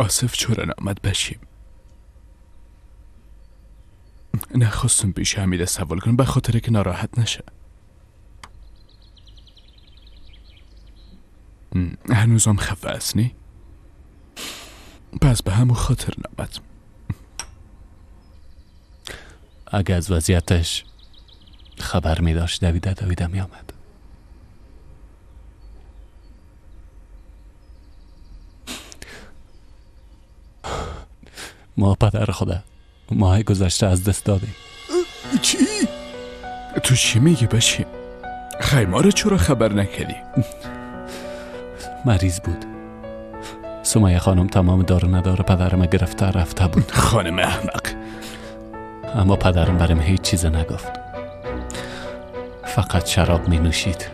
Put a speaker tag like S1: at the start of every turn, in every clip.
S1: آصف چرا نامد بشیم؟ نخواستم پیش حمیده سوال کنم به خاطر که ناراحت نشه. هنوزم خفه است نی؟ پس به همون خاطر نامد.
S2: اگه از وضعیتش خبر می داشت دویده دویده می آمد. ما پدر خدا ماه گذشته از دست دادیم.
S1: چی؟ تو چی میگی بشیم؟ خیمه رو چرا خبر نکردی؟
S2: مریض بود. سمیه خانم تمام دار نداره پدرم گرفته رفته بود.
S1: خانم احمق.
S2: اما پدرم برم هیچ چیز نگفت. فقط شراب می نوشید.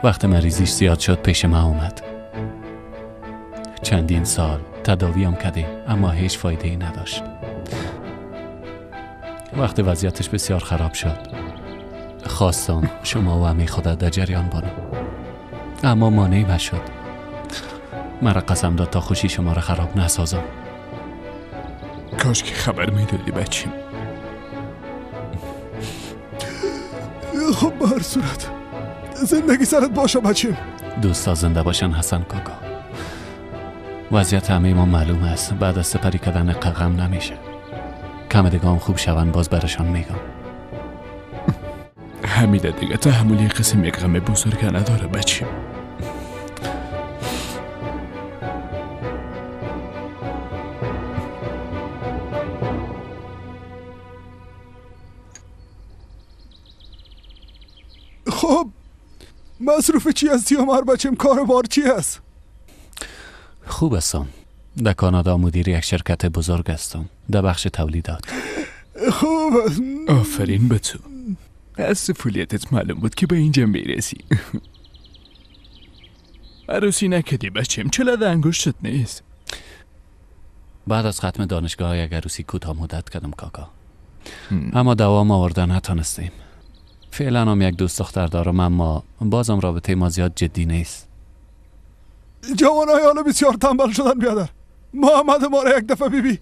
S2: وقت مریضیش زیاد شد پیش ما اومد. چندین سال تداویم کردیم اما هیچ فایده ای نداشت. وقتی وضعیتش بسیار خراب شد خواستم شما و امی خدا در جریان بانم، اما مانعی نشد. مرا قسم داد تا خوشی شما را خراب نسازم.
S1: کاش که خبر میدادی بچیم.
S3: خب به هر صورت زندگی سرت باشه بچیم.
S2: دوستا زنده باشن حسن کاکا. وضعیت همه ما معلوم است. بعد از سپری کردن قغم نمیشه. کم دیگه هم خوب شون باز برشان میگم.
S1: حمیده دیگه تحملی قسم یک غم بزرگ نداره بچیم.
S3: خب مصروف چی هستی عمر بچیم؟ کار بار چی هست؟
S2: خوب هستم. در کانادا مدیر یک شرکت بزرگ هستم در بخش تولیدات.
S3: خوب.
S1: آفرین به تو. از طفولیتت معلوم بود که به اینجا میرسی. عروسی نکردی بچیم، چه لده انگشتت نیست.
S2: بعد از ختم دانشگاه یک عروسی کوتاه مدت کردم کاکا، اما دوام آورده نتانستیم. فعلا هم یک دوست دختر دارم اما بازم رابطه ما زیاد جدی نیست.
S3: جوانای حالا بسیار تنبل شدن بیادر. محمد ما را یک دفعه بیبی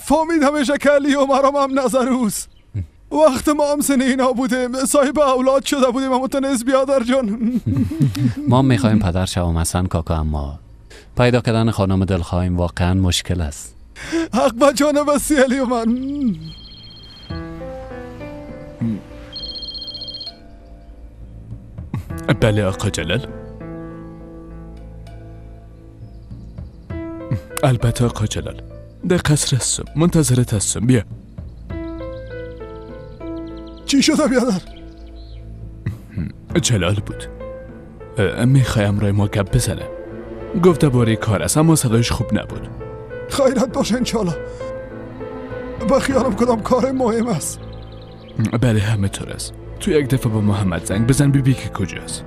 S3: فامید همیشه کلی و مرام هم نظر اوست. وقت ما هم سن اینا بودیم، صاحب اولاد شده بودیم اما تو نیست بیادر جان.
S2: ما میخوایم پدر شوم حسن کاکا، اما پیدا کردن خانم دلخواهیم واقعا مشکل است.
S3: حق به جانب است علی و من.
S1: بله آقا جلال. البته آقا جلال، در قصر هستم، منتظرت هستم، بیا.
S3: چی شده بیادر؟
S1: جلال بود. میخوایم رای ما گپ بزنه. گفت درباره کار است اما صدایش خوب نبود.
S3: خیرت باشه انشالله. به خیالم کدام کار مهم است.
S1: بله همه طور است. تو یک دفعه با محمد زنگ بزن ببین که کجاست.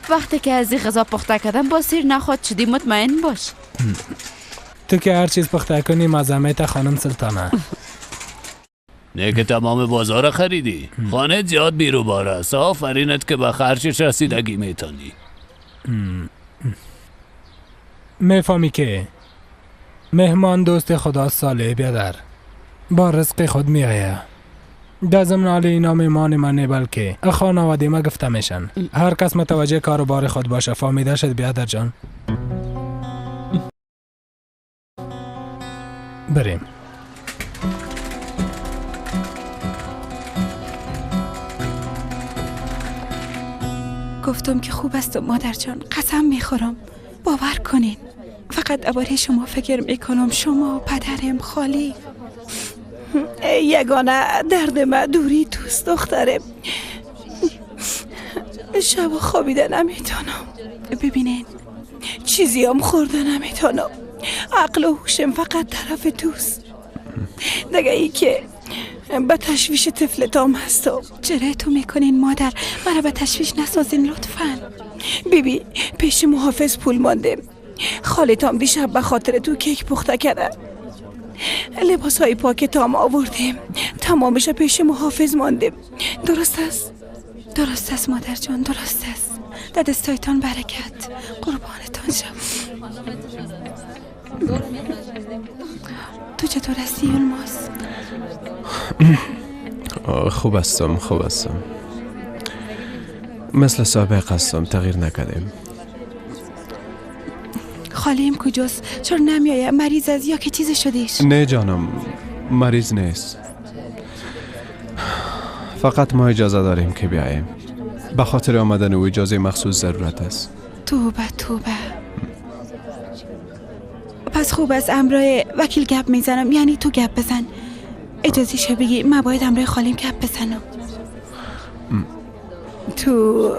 S4: وقتی که از این غذا پخته کردم با سیر نخواد شدی، مطمئن باش.
S5: تو که هر چیز پخته کنی مزه تا خانم سلطانه.
S6: نه که تمام بازار خریدی. خانه زیاد بیروبار است. آفرینت که به خرچش رسیدگی میتونی.
S5: میفهمی که مهمان دوست خدا صالح بیادر با رزق خود میآید. در ضمن حال اینا مهمان من نه بلکه خانواده ما گفته میشن. هر کس متوجه کاروبار خود باشه. فهمیده شد بیادر جان؟ بریم.
S7: گفتم که خوب است مادر جان، قسم میخورم، باور کنین. فقط درباره شما فکر میکنم، شما، پدرم، خالی. یگانه درد من دوری توست دختره. شب خوابیده نمیتونم. ببینین چیزی هم خورده نمیتونم. عقل و هوشم فقط طرف توست. دیگه ای که به تشویش طفلتام هستم.
S8: چرا تو میکنین مادر؟ مرا به تشویش نسازین لطفا.
S7: بیبی پیش محافظ پول مانده. خالتام دیشب به خاطر تو کیک پخته کرده. لباس های پاک تام آوردیم، تمامش پیش محافظ ماندیم. درست است؟
S8: درست است مادر جان، درست است. در دستایتان برکت، قربانتان شم. تو چطور هستی یلماز؟
S9: خوب هستم، خوب هستم. مثل سابق هستم، تغییر نکردیم.
S8: خالیم کجاست؟ چرا نمیآید؟ مریض از یا که چیز شدیش؟
S9: نه جانم، مریض نیست. فقط ما اجازه داریم که بیاییم. به خاطر آمدن او اجازه مخصوص ضرورت است.
S8: توبه توبه. پس خوب است، امرای وکیل گپ میزنم، یعنی تو گپ بزن. اجازه شه بگی من باید امرای خالیم گپ بزنم.
S7: تو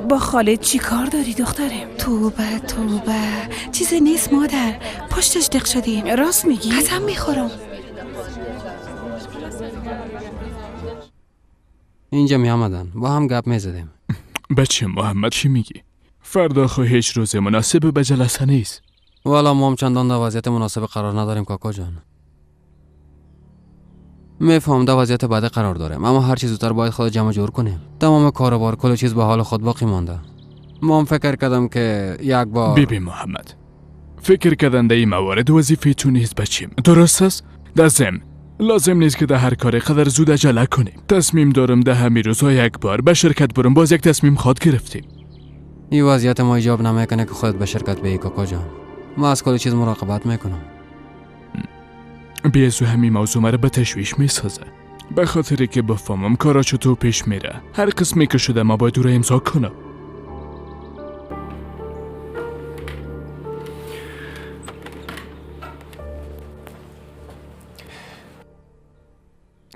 S7: با خالد چی کار داری دختره؟
S8: توبه توبه، چیزی نیست مادر، پشتش دق شدیم.
S7: راست میگی؟
S8: قسم میخورم.
S10: اینجا می آمدن، با هم گپ میزدیم.
S1: بچه محمد چی میگی؟ فردا خو هیچ روز مناسب به جلسه نیست.
S10: والا ما هم چندان در وضعیت مناسب قرار نداریم کاکا جان. میفهم در وضعیت بده قرار داریم، اما هر چیز زودتر باید خود جمع جور کنیم. تمام کاروبار کل چیز به حال خود باقی مانده. ما هم فکر کردم که یک بار.
S1: بیبی محمد، فکر کردن در این موارد وظیفه تو نیست بچیم، درست است؟ در ضمن لازم نیست که در هر کار قدر زود عجله کنیم. تصمیم دارم ده همین روزها یک بار به شرکت برم، باز یک تصمیم خواد گرفتیم.
S10: این وضعیت ما ایجاب نمیکنه که خودت به شرکت بیایی کاکا جان. ما از کل چیز مراقبت میکنم.
S1: بیزو همین موضوع مرا به تشویش میسازه. به خاطری که بفهمم کارا چطور پیش میره. هر قسمی که شده ما باید او را امضا کنم.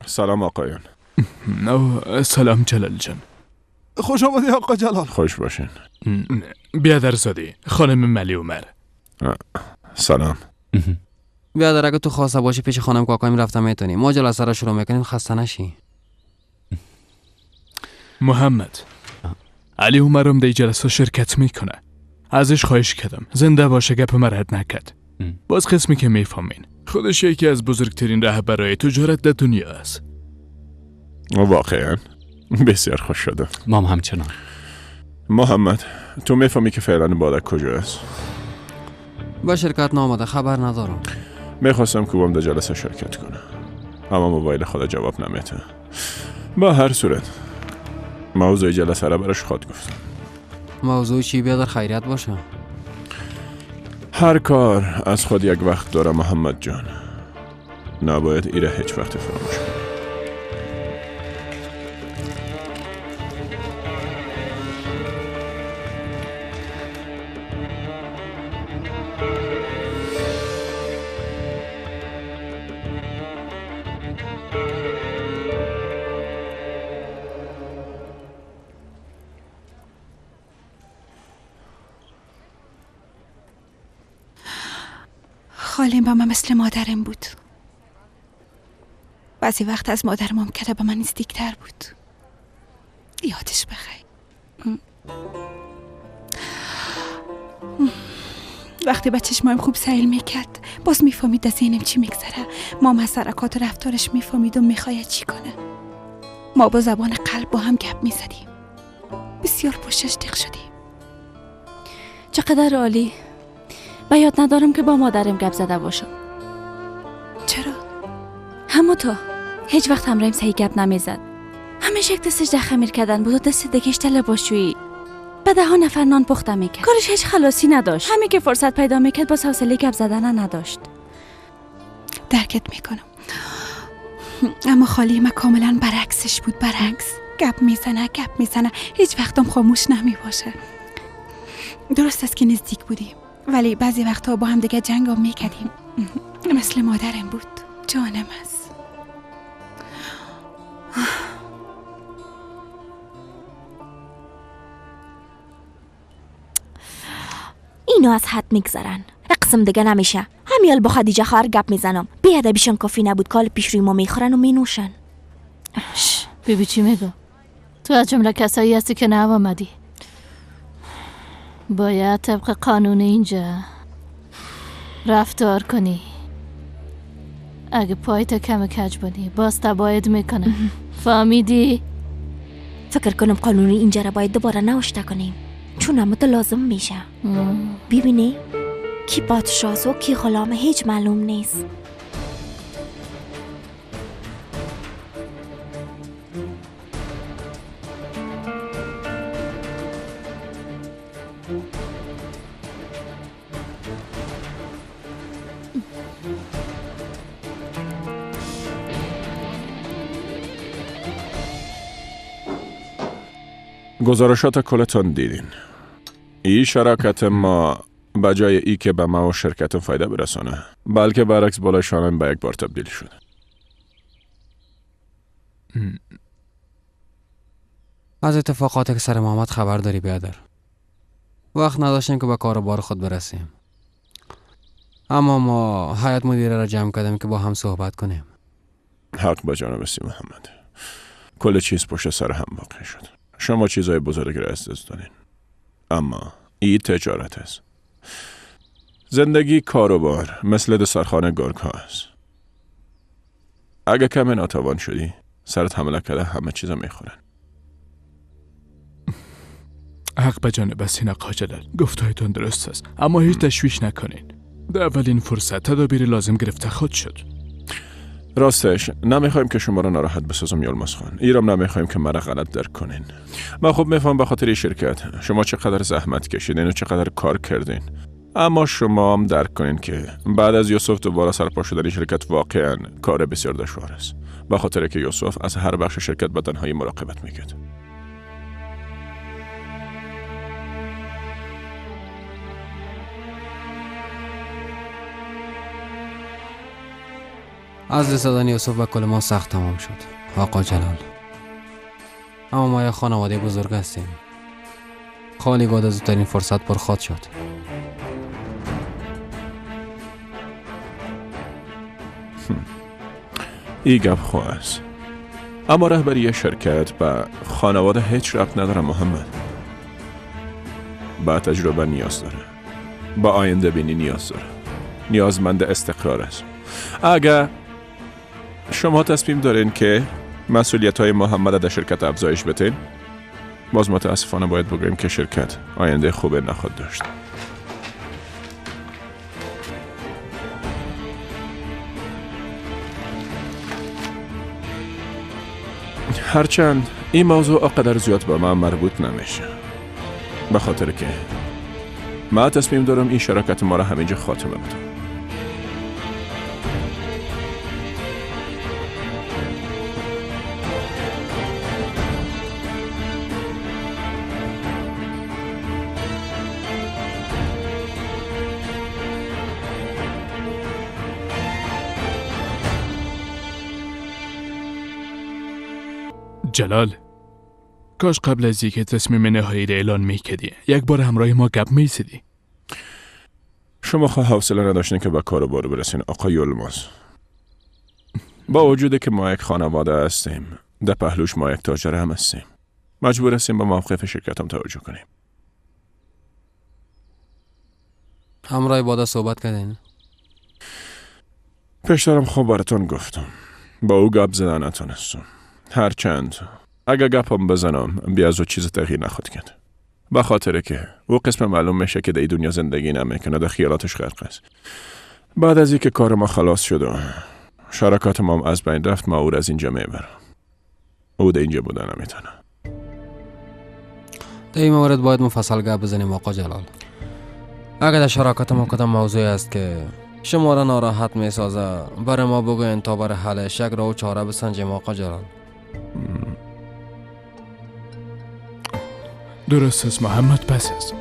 S11: سلام آقایون.
S1: سلام جلال جان.
S3: خوش آمدی آقا جلال.
S11: خوش باشین.
S1: بیادرزادی خانم ملی عمر.
S11: سلام.
S10: بیادر اگه تو خواسته باشی پیش خانم کاکایم رفته میتونی. ما جلسه را شروع میکنیم، خسته نشی.
S1: محمد، علی عمرم در جلسه شرکت میکنه. ازش خواهش کردم زنده باشه، گپ مرد نکرد. باز قسمی که میفهمین خودش یکی از بزرگترین رهبرای تجارت در دنیا است.
S11: واقعا بسیار خوش شدم.
S2: مام همچنان.
S11: محمد تو میفهمی که فعلا بادک کجاست؟
S10: با شرکت نامده، خبر ندارم.
S11: میخواستم که بام در جلسه شرکت کنه، اما موبایل خود جواب نمیده. با هر صورت موضوع جلسه را براش خود گفتم.
S10: موضوع چی بیادر؟ خیریت باشه.
S11: هر کار از خود یک وقت داره محمد جان، نباید ایره هیچ وقت فراموش کنی.
S8: خالیم با من مثل مادرم بود. بعضی وقت از مادرم هم که به من نزدیکتر بود. یادش بخیر. وقتی به چشمایم خوب سیل میکرد باز میفهمید از ذهنم چی میگذره. مام از حرکات و رفتارش میفهمید و میخواید چی کنه. ما با زبان قلب با هم گپ میزدیم. بسیار پشتش دق شدیم.
S4: چقدر عالی. و یاد ندارم که با مادرم گپ زده باشم.
S8: چرا؟
S4: همو تو هیچ وقت همراهیم صحیح گپ نمیزد. همیشه یک دستش در خمیر کردن بود و دست دیگهش تله باشویی. به ده ها نفر نان پخته میکرد. کارش هیچ خلاصی نداشت. همین که فرصت پیدا میکرد باز حوصله گپ زدن نداشت.
S8: درکت میکنم، اما خالی ما کاملا برعکسش بود. برعکس گپ میزنه گپ میزنه، هیچ وقتم خاموش نمیباشه. درست است که نزدیک بودیم، ولی بعضی وقتها با هم دیگه جنگ هم میکردیم. مثل مادرم بود. جانم است.
S12: اینو از حد میگذرن. اقسم دیگه نمیشه. همیال با خدیجه خواهر گپ میزنم. بیادبیشان کافی نبود کال پیش روی ما میخورن و مینوشن.
S13: بیبی چی میگم؟ تو از جمله کسایی هستی که نو آمدی. باید طبق قانون اینجا رفتار کنی. اگه پایت کم کج بانی باز تباید میکنه. فهمیدی؟
S12: فکر کنم قانون اینجا را باید دوباره نوشته کنیم، چون همه تو لازم میشه. ببینی کی پادشاه و کی غلام هیچ معلوم نیست.
S11: گزارشات کلتان دیدین. این شراکت ما به جای ای که به ما و شرکت فایده برسانه، بلکه برعکس بالای شانم به یک بار تبدیل شد.
S10: از اتفاقات که سر محمد خبر داری بیادر. وقت نداشتیم که به کار و بار خود برسیم، اما ما هیئت مدیره را جمع کردیم که با هم صحبت کنیم.
S11: حق به جانب سی محمد، کل چیز پشت سر هم واقع شد. شما چیزای بزرگ را از دست دادین، اما این تجارت است. زندگی کاروبار مثل دسترخوان گرگ ها است. اگه کم ناتوان شدی سرت حمله کرده همه چیزا میخورن.
S1: حق به جانب سینا قاجلل، گفتهایتان درست است، اما هیچ تشویش نکنین. در اولین فرصت تدابیر لازم گرفته خود شد.
S11: راستش نمیخوایم که شما را ناراحت بسازم یلماز خان. ایرام نمیخوایم که مرا غلط درک کنین. من خوب میفهم به خاطر شرکت شما چقدر زحمت کشیدین و چقدر کار کردین، اما شما هم درک کنین که بعد از یوسف دوباره سرپا شدن شرکت واقعا کار بسیار دشوار است، به خاطر که یوسف از هر بخش شرکت به تنهایی مراقبت میکرد.
S10: از دست دادن یوسف به کل ما سخت تمام شد آقا جلال، اما ما یک خانواده بزرگ هستیم. خالی گاد از زودترین فرصت پر خواهد شد.
S11: ای گپ خواه است، اما رهبری شرکت به خانواده هیچ ربط نداره محمد. به تجربه نیاز داره، به آینده بینی نیاز داره، نیازمند استقرار است. اگر شما تصمیم دارین که مسئولیت های محمد در شرکت افزایش بدین، باز متاسفانه باید بگوییم که شرکت آینده خوب نخواهد داشت. هرچند این موضوع آقدر زیاد به من مربوط نمیشه، به خاطر که من تصمیم دارم این شراکت ما را همینجا خاتمه بدم.
S1: جلال، کاش قبل از اینکه تصمیم نهایی را اعلان میکردی یک بار همراه ما گپ میزدی.
S11: شما خواه حوصله نداشتین که به کار و بار برسین آقای یلماز. با وجود که ما یک خانواده هستیم، در پهلوش ما یک تاجر هم هستیم، مجبور هستیم به موقف شرکت هم توجه کنیم.
S10: همراه بادا صحبت کردین؟
S11: پیشترم خوب براتون گفتم، با او گپ زدن نتونستم. هرچند اگه گپم بزنم بی از او چیز تغییر نخواد کرد، به خاطر که او قسم معلوم میشه که در این دنیا زندگی نمیکنه، در خیالاتش غرق است. بعد از اینکه کار ما خلاص شد و شراکت ما از بین رفت، ما او را از اینجا میبرم. او در اینجا بوده نمیتونه.
S10: در این مورد باید مفصل گپ بزنیم آقا جلال. اگر در شراکت ما کدام موضوعی است که شما را ناراحت میسازه، برای ما بگوین تا برای حلش یک راه و چاره بسنجیم آقا جلال.
S1: درست است محمد، پس است.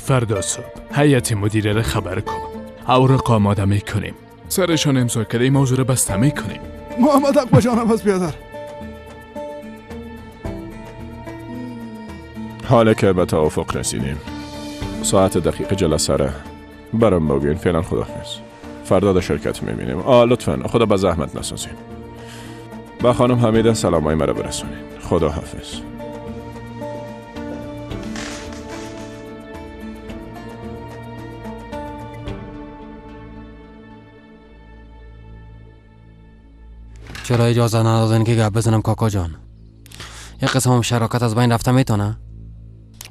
S1: فردا صبح هیئت مدیره را خبر کن، اوراق آماده میکنیم. سرشان امضا کرده این موضوع را بسته میکنیم.
S3: محمد حق به جانم است بیادر.
S11: حالا که به توافق رسیدیم، ساعت دقیق جلسه را برام بگوین. فعلا خداحافظ. فردا در شرکت میبینیم. لطفا خدا به زحمت نسازین. با خانم حمیده سلامای مرا برسونین. خداحافظ.
S10: چرا اجازه ندادن که گپ بزنم کاکا جان؟ یک قسم هم شراکت از بین رفته میتونه.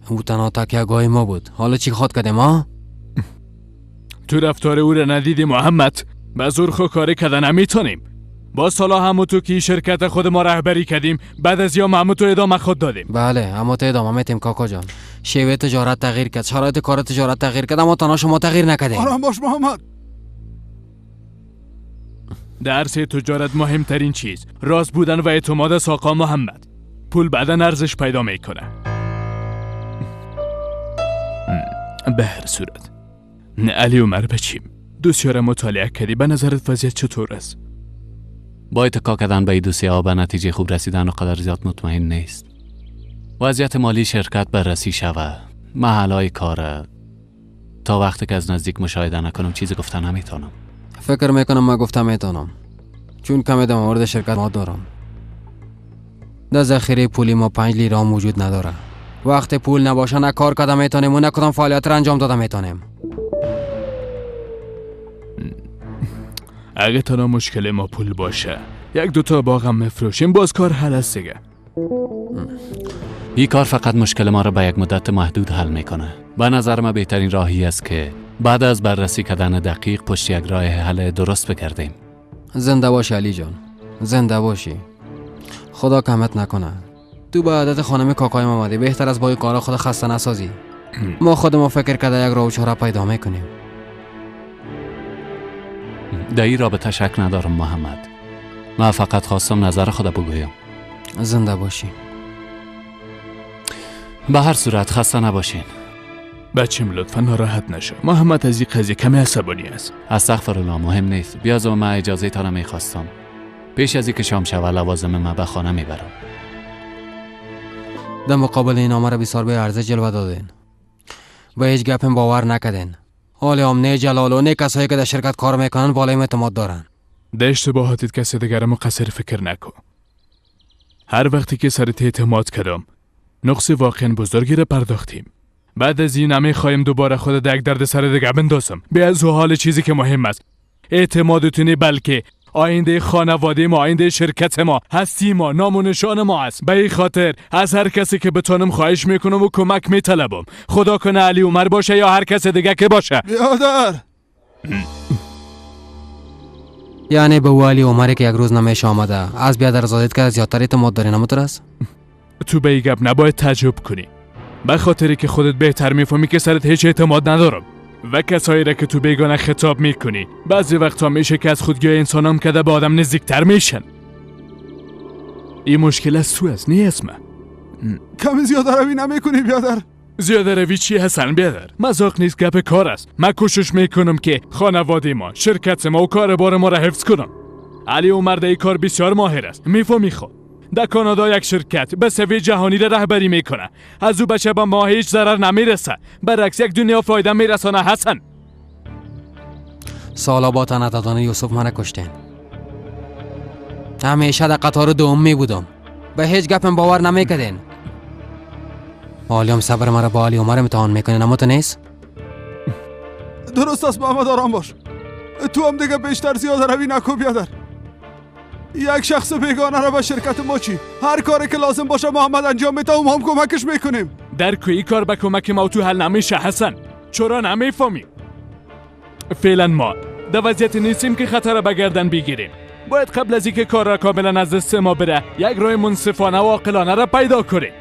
S10: او تنها تکیه‌گاه ما بود. حالا چی خواد کردیم ها؟
S1: تو رفتار او را ندیدی محمد؟ به زور خو کاری کردن نمیتونیم. با سالا همو تو که شرکت خود ما رهبری کردیم، بعد از یا همو تو ادامه خود دادیم.
S10: بله اما تو ادامه میتیم کاکا جان. شیوه تجارت تغییر کرد، شرایط کار تجارت تغییر کرد، اما تنها شما تغییر نکردیم.
S3: آرام باش محمد.
S1: درس تجارت مهمترین چیز راست بودن و اعتماد ساقا محمد. پول بعدا ارزش پیدا میکنه. به هر صورت علی عمر بچیم دوسیه را مطالعه کردی، به نظرت وضعیت چطور است؟
S2: با اتکا کردن به این دوسیه ها به نتیجه خوب رسیدن و قدر زیاد مطمئن نیست. وضعیت مالی شرکت بررسی شوه، محلهای کار تا وقتی که از نزدیک مشاهده نکنم چیزی گفتن نمیتونم.
S10: فکر میکنم من گفتم میتونم، چون کمی در مورد شرکت ما دارم. در ذخیره پولی ما 5 لیره هم وجود نداره. وقت پول نباشه نه کار کردم میتونیم و نه کدام فعالیت را انجام داده میتونیم.
S1: اگه تنها مشکل ما پول باشه، یک دوتا باغم مفروشیم باز کار حل است دیگه.
S2: این کار فقط مشکل ما را به یک مدت محدود حل میکنه. به نظر من بهترین راهی است که بعد از بررسی کردن دقیق پشت یک راه حل درست بگردیم.
S10: زنده باشی علی جان، زنده باشی. خدا کمت نکنه. تو به عادت خانم کاکایم آمدی، بهتر از با این کارا خود خسته نسازی. ما خود ما فکر کرده یک راه و چاره پیدا میکنیم.
S2: در این رابطه شک ندارم محمد. من فقط خواستم نظر خود بگویم.
S10: زنده باشی.
S2: به هر صورت خسته نباشین.
S1: بچیم لطفا ناراحت نشو. محمد از این قضیه کمی عصبانی است.
S2: استغفر الله، مهم نیست. بیاز من اجازه تا نمیخواستم. پیش از اینکه شام شود لوازم من به خانه میبرم.
S10: در مقابل این آمار بسیار به ارزش جلوه دادین. به هیچ گپم باور نکردین. حال هم نه جلال و نه کسایی که در شرکت کار میکنن بالای اعتماد دارن.
S1: در اشتباهاتت کسی دیگر مقصر فکر نکن. هر وقتی که سرت اعتماد کردم نقص واقعا بزرگی را پرداختیم. بعد از این نمیخوایم دوباره خود در یک درد سر دیگه بندازم. به از حال چیزی که مهم است اعتمادتونی، بلکه آینده خانواده ما، آینده شرکت ما، هستی ما، نام و نشان ما است. به این خاطر از هر کسی که بتونم خواهش میکنم و کمک میطلبم. خدا کنه علی عمر باشه یا هر کس دیگه که باشه.
S3: بیادر
S10: یعنی به او علی عمری که یک روز نمیشه آمده از بیادر زادید که زیادتر اعتماد داری نمتر است؟
S1: تو به این گپ نباید تعجب کنی، به خاطری که خودت بهتر میفهمی که سرت هیچ اعتماد ندارم و کسایی را که تو بیگانه خطاب میکنی بعضی وقتا میشه که از خودگاه انسانام که به آدم نزدیکتر میشن. این مشکل از تو است، نه از من.
S3: کمی زیاده روی نمیکنی بیادر؟
S1: زیاده روی چی حسن بیادر؟ مذاق نیست، گپ کار است. من کوشش میکنم که خانواده ما، شرکت ما و کار بار ما را حفظ کنم. علی عمر در این کار بسیار ماهر است، میفهمی خود. در کانادا یک شرکت به سوی جهانی را رهبری میکنه. از او بچه به ما هیچ ضرر نمیرسه، برعکس یک دنیا فایده میرسانه. حسن
S10: سالا با تنه یوسف من کشتین. همیشه در قطار دوم می بودم، به هیچ گپم باور نمیکردین. حالی هم صبر مرا با علی عمر امتحان میکنین، اما تو نیست؟
S3: درست است محمد، آرام باش. تو هم دیگه بیشتر زیاده روی نکو بیادر. یک شخص بیگانه را به شرکت ما چی؟ هر کاری که لازم باشه محمد انجام میده و ما هم کمکش میکنیم.
S1: در کوی کار به کمک ما تو حل نمیشه حسن. چرا نمیفهمی؟ فعلا ما در وضعیت نیستیم که خطر را به گردن بگیریم. باید قبل از اینکه کار را کاملا از دست ما بره یک راه منصفانه و عاقلانه را پیدا کنیم.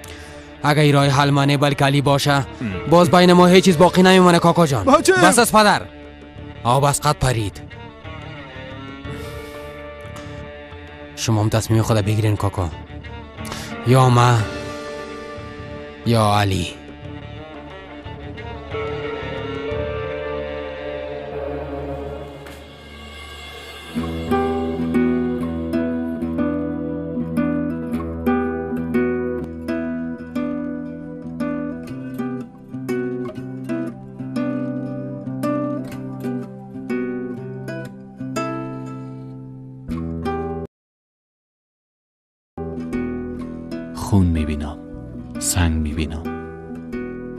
S10: اگه این راه حل منه بلکه علی باشه باز بین ما هیچ چیز باقی نمیمونه کاکا جان. بس از پدر آب از قد پرید. شما هم تصمیم خود بگیرین کاکا، یا ما یا علی.
S2: خون میبینم، سنگ میبینم.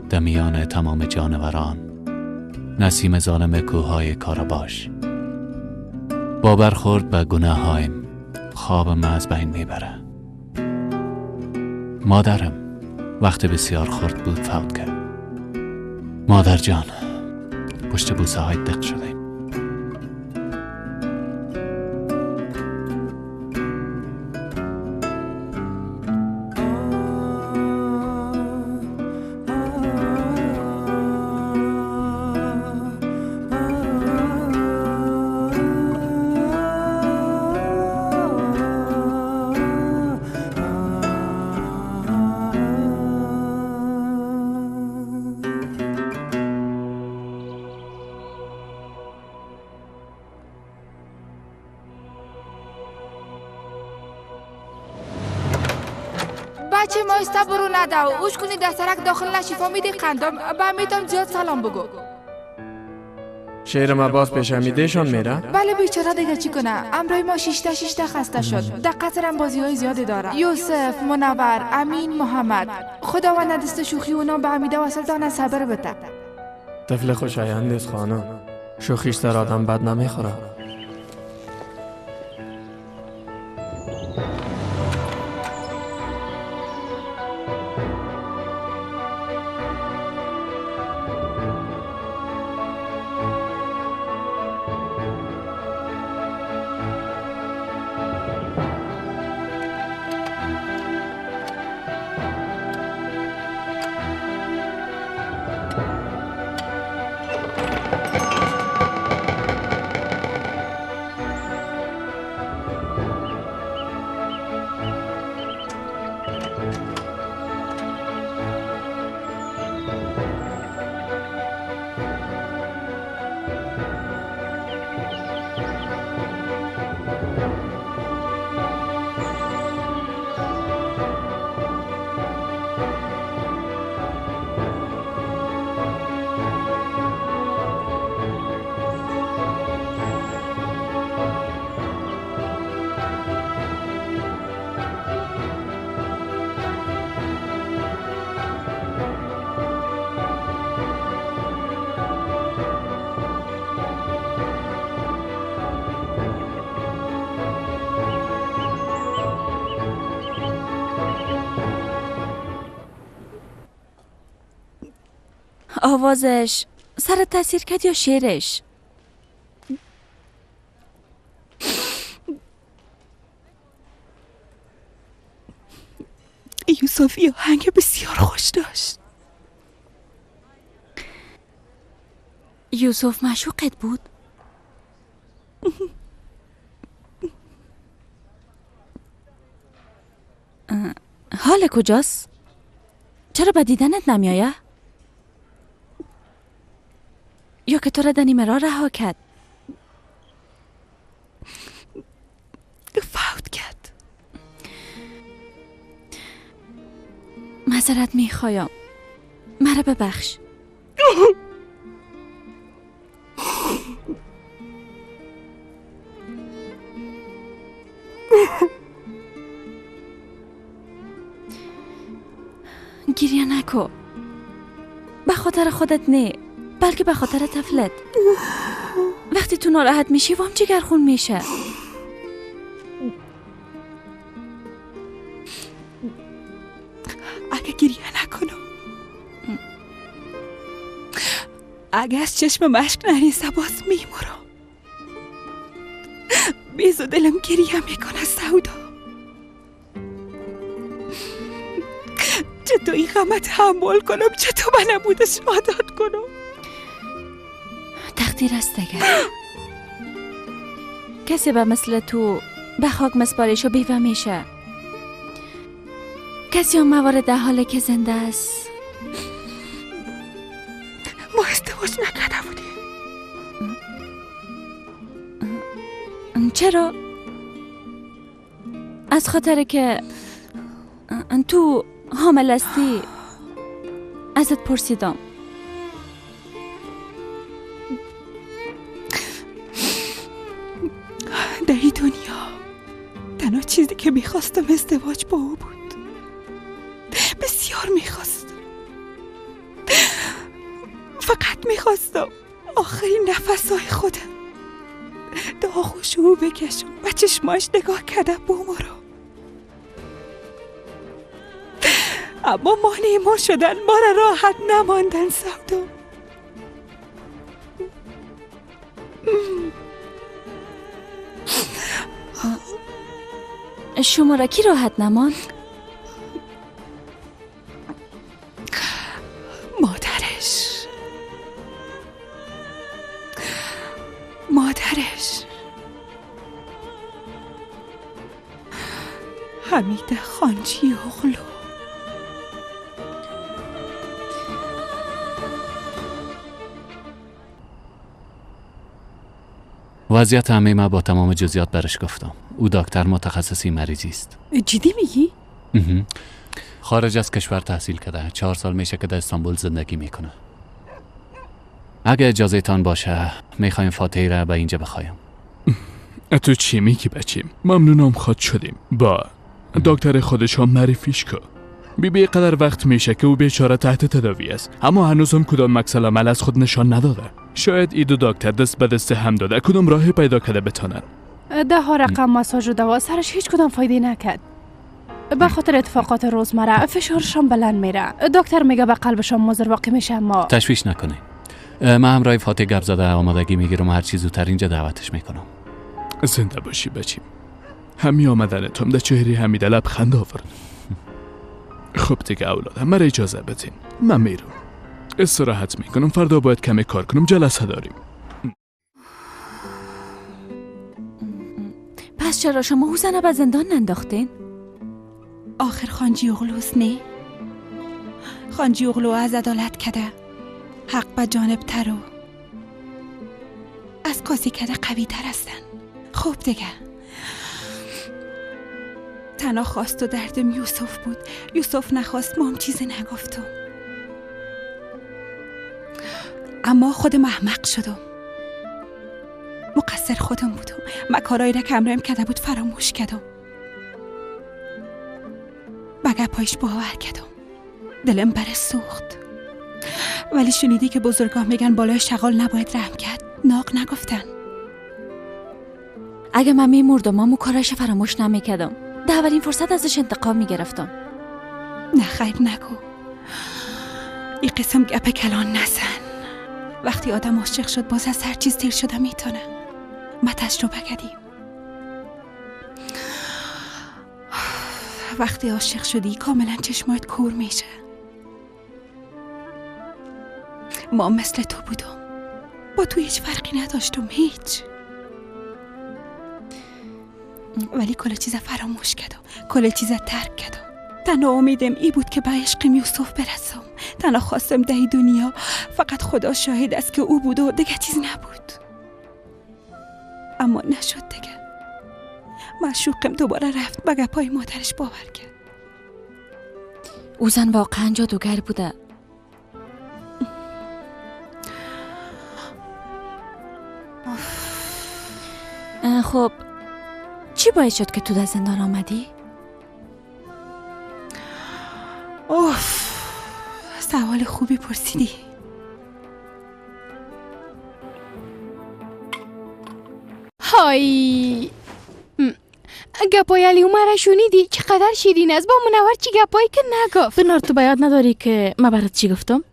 S2: در میان تمام جانوران، نسیم ظالم کوههای کاراباش با برخورد به گناه هایم خوابم از بین میبره. مادرم وقت بسیار خرد بود فوت کرد. مادر جان، پشت بوسه های دق شده.
S14: اوش کنی در سرک داخل نشی، فهمیدی قندم؟ به میتم زیاد سلام بگو.
S15: شعر ما باز پیش حمیدهشان میره؟
S14: بله بیچاره دیگه چی کنه؟ امرای ما شیشته خسته شد. در قصرم بازی های زیادی داره. یوسف، منور، امین، محمد. خداوند دست شوخی اونا به حمیده و سلطان صبر بده.
S15: طفل خوشایند است خانم. شوخیش در آدم بد نمیخوره.
S4: آوازش سر تاثیر کرد یا شعرش؟
S8: یوسفی آهنگ بسیار خوش داشت.
S4: یوسف معشوقت بود؟ حال کجاست؟ چرا به دیدنت نمیایه؟ یا که تو را در نیمه راه رها کرد؟
S8: فوت کرد.
S4: معذرت میخوایم، مرا ببخش. گریه نکن، به خاطر خودت نه، بلکه به خاطر طفلت. وقتی تو ناراحت میشی وام جگرخون میشه.
S8: اگه گریه نکنم، اگه از چشم مشک نریزه باز میمورم. بیز و دلم گریه میکنه سودا. چطور این غمت تحمل کنم؟ چطور به نبودش عادت کنم؟
S4: تقدیر است دیگه. کسی به مثل تو به خاک مسپارش و بیوه میشه. کسی هم موارد در حال که زنده است.
S8: ما ازدواج نکرده بودیم.
S4: چرا؟ از خاطر که تو حامل هستی ازت پرسیدم.
S8: در این دنیا تنها چیزی که میخواستم ازدواج با او بود.
S7: فقط میخواستم آخرین نفسهای خودم داغ و بکشم و چشماش نگاه کردم بمرم. اما مانع ما شدن، ما را راحت نماندن سودا.
S4: شما را کی راحت نماند؟
S7: مادرش. مادرش حمیده خانجی اغلو.
S2: وضعیت همه ما با تمام جزئیات برش گفتم. او دکتر متخصصی مریضی است.
S8: جدی میگی؟
S2: خارج از کشور تحصیل کرده. 4 سال میشه که در استانبول زندگی میکنه. اگه اجازه تان باشه میخوایم فاتحه را به اینجا بخوایم.
S1: تو چی میگی بچیم؟ ممنونم خواد شدیم. با دکتر خودش هم معرفیش کن. بی قدر وقت میشه که او بیچاره تحت تداوی است، اما هنوز هم کدام عکس العمل از خود نشان نداده. شاید ای دو دکتر دست به دست هم داده کدام راه پیدا کرده بتانن.
S14: 10 رقم ماساژ و دوا سرش هیچ کدام فایده نکرد. به خاطر اتفاقات روزمره فشارشان بلند میره. دکتر میگه به قلبشان مضر واقع میشه. اما
S2: تشویش نکنه، من همراه فاتح گپ زده آمادگی میگیرم، هر چیز زودتر اینجا دعوتش میکنم.
S1: زنده باشی بچیم. همی آمدنتون در چهره حمیده لبخند آورد. خب دیگه اولادم، مرا اجازه بدین من میرم استراحت میکنم. فردا باید کمی کار کنم، جلسه داریم.
S4: پس چرا شما او زنه به زندان ننداختین؟
S8: آخر خانجی اغلوست نه؟ خانجی اغلو از عدالت کده، حق به جانب ترو از قاضی کده قوی تر هستن. خب دیگه تنها خواست و دردم یوسف بود. یوسف نخواست، ما هم چیزی نگفتم. اما خودم احمق شدم، مقصر خودم بودم. من کارایی را که امرم کرده بود فراموش کردم. به گپایش باور کردم، دلم بره سوخت. ولی شنیدی که بزرگا میگن بالای شغال نباید رحم کرد؟ ناق نگفتن.
S4: اگه من میمردم مامو کارش فراموش نمیکردم. در اولین فرصت ازش انتقام میگرفتم.
S8: نه خیر نگو، این قسم گپ کلان نزن. وقتی آدم عاشق شد باز از هر چیز تیر شده میتونه. ما تجربه کردیم. وقتی عاشق شدی کاملا چشمایت کور میشه. ما مثل تو بودم، با تو هیچ فرقی نداشتم، هیچ. ولی کل چیز فراموش کردم، کل چیز ترک کردم. تنها امیدم ای بود که به عشق یوسف برسم. تنها خواستم ده دنیا فقط خدا شاهد است که او بود و دیگه چیز نبود. اما نشد دیگه. معشوقم دوباره رفت به گپای مادرش باور کرد.
S4: او زن واقعا جادوگر بوده. خب چی باعث شد که تو در زندان آمدی؟
S8: اوف، سوال خوبی پرسیدی.
S14: های گپای علی عمر شنیدی؟ چقدر شیرین است. با منور چی گپایی که نگفت.
S13: بنار تو باید نداری که من برات چی گفتم؟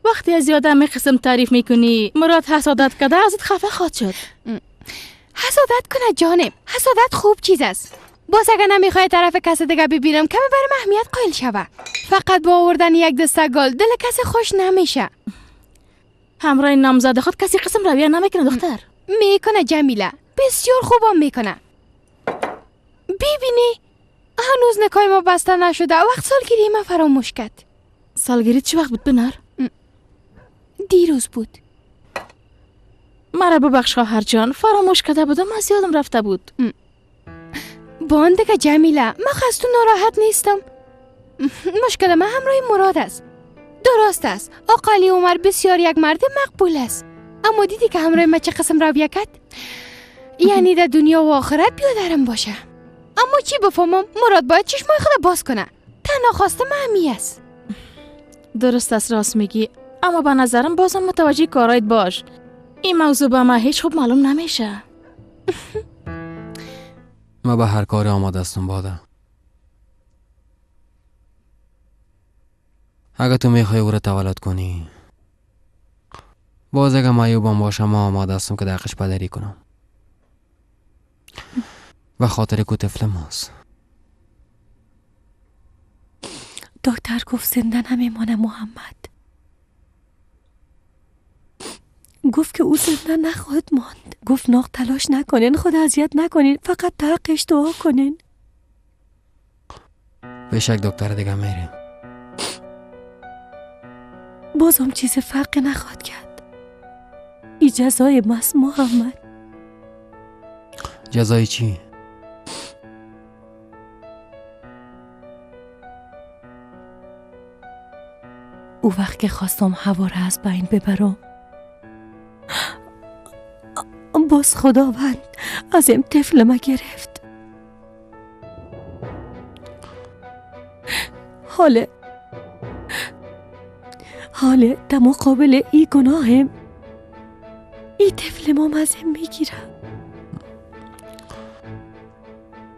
S13: وقتی از یادم قسم تعریف میکنی مراد حسادت کرده ازت خفه خواهد شد.
S14: حسادت کنه جانم، حسادت خوب چیز است. باز اگه نمیخوای طرف کس دیگه ببینم کمی برم اهمیت قائل شوه. فقط با آوردن یک دسته گل دل کسی خوش نمیشه.
S13: همراه نامزد خود کسی قسم رویه نمیکنه دختر.
S14: میکنه جمیله، بسیار خوبم میکنه. ببینی هنوز نکای ما بسته نشده. وقت سالگیری من فراموش کرد.
S13: سالگیری چه وقت بود بنار؟
S14: دیروز بود.
S13: مرا ببخش خواهر جان، فراموش کرده بودم، از یادم رفته بود.
S14: بان دیگه جمیله، من از تو ناراحت نیستم. مشکل من همراه مراد است. درست است آقا علی عمر بسیار یک مرد مقبول است، اما دیدی که همراه من چه قسم رویه کرد؟ یعنی در دنیا و آخرت بیادرم باشه. اما چی بفهمم مراد باید چشمای خود باز کنه. تنها خواست من همی است.
S13: درست است، راست میگی. اما به نظرم بازم متوجه کارایت باش. این موضوع به من هیچ خوب معلوم نمیشه.
S10: من به هر کاری آماده هستم باده. اگه تو میخوای او را تولد کنی، باز اگه معیوبم باشم ما آماده هستم که دقش پدری کنم. به خاطر که طفل ماست.
S16: دکتر گفت زنده نمیمانه محمد. گفت که او زنده نخواهد ماند. گفت ناق تلاش نکنین، خود اذیت نکنین، فقط حقش دعا کنین.
S10: بشک دکتر دیگه میریم.
S16: بازم چیز فرقی نخواهد کرد. ای جزای ماست محمد.
S10: جزای چی؟
S16: او وقت که خواستم هوا را از بین ببرم، باز خداوند از این طفل ما گرفت. حاله در مقابل ای گناهم ای طفل ما از این میگیره.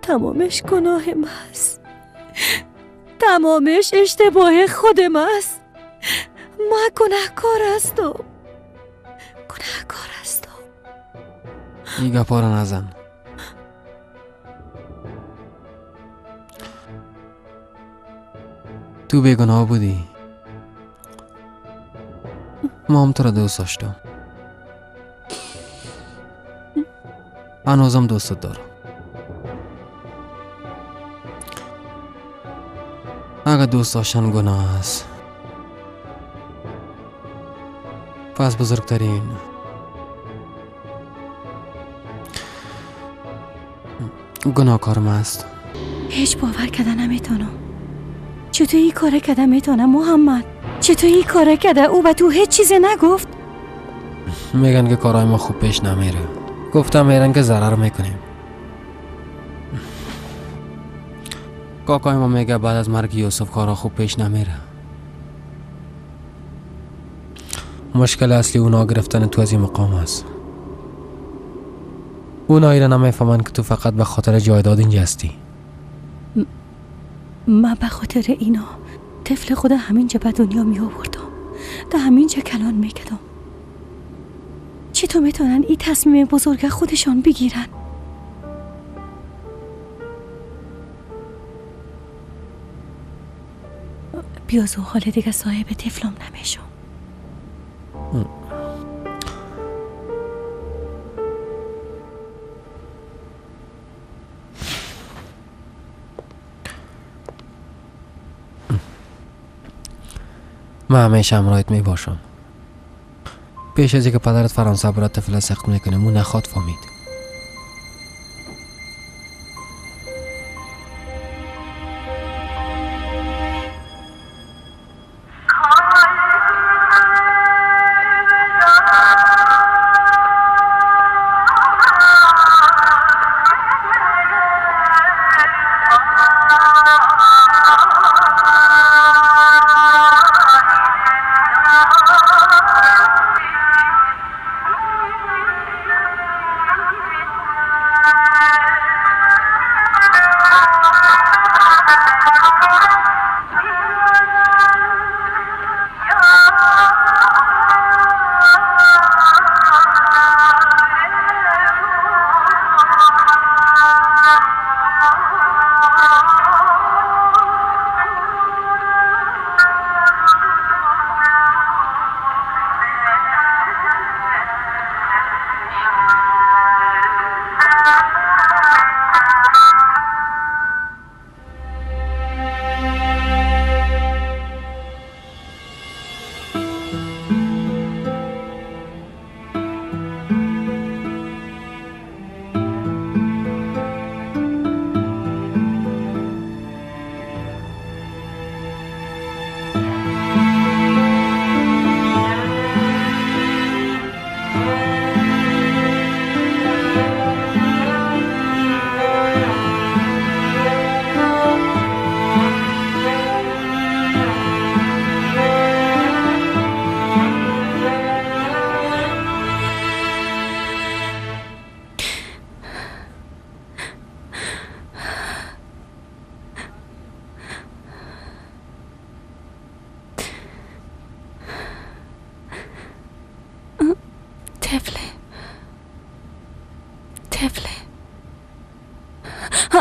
S16: تمامش گناه ماست، تمامش اشتباه خود ماست. ما گناهکار هستم، گناهکار هستم.
S10: این گپا رو نزن. تو بیگناه بودی. ما هم تو را دوست داشتم، هنوزم دوستت دارم. اگر دوست داشتن گناه است، پس بزرگترین گناهکار ما است.
S16: هیچ باور کردن نمیتونم. چطور این کار کردن میتونم محمد؟ چطور این کار کرده؟ او به تو هیچ چیزی نگفت؟
S10: میگن که کارهای ما خوب پیش نمیره. گفتم میرن که ضرر میکنیم. کاکای ما میگه بعد از مرگ یوسف کارها خوب پیش نمیره. مشکل اصلی اونا گرفتن تو از این مقام است. اونا ایره نمیفهمن که تو فقط به خاطر جایداد اینجا هستی.
S16: من به خاطر اینا طفل خود همینجا به دنیا می آوردم، تا همینجا کلان میکردم. چطور میتونن این تصمیم بزرگ خودشان بگیرن؟ بیازو حال دیگه صاحب طفلم نمیشم.
S10: من همیشه همراهت می باشم. پیش از اینکه پدرت فرانسه برات طفل سخت میکنه، مو نخواد فهمید.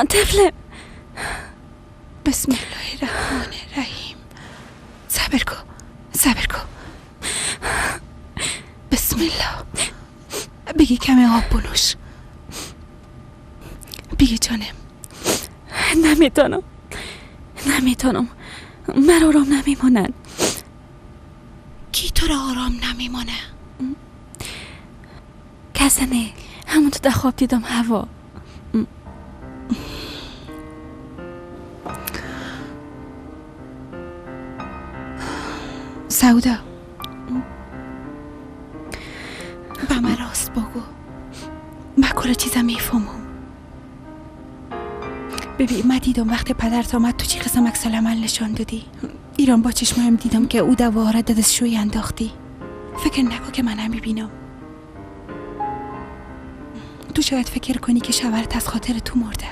S4: طفله.
S8: بسم الله الرحمن الرحیم. صبر کن صبر کن. بسم الله. بگی کمی آب بنوش. بگی جانم.
S4: نمیتونم نمیتونم، من آرام نمیمانن.
S8: کی تو را آرام نمیمانه؟
S4: کسی نه، همون تو در خواب دیدم هوا.
S8: سودا به من راست بگو، من کل چیزم میفهمم. ببین من دیدم وقتی پدرت آمد تو چی قسم عکس العمل نشان دادی. ایران با چشمایم دیدم که او دواره دستشویی انداختی. فکر نکن که من نمیبینم. تو شاید فکر کنی که شوهرت از خاطر تو مرده.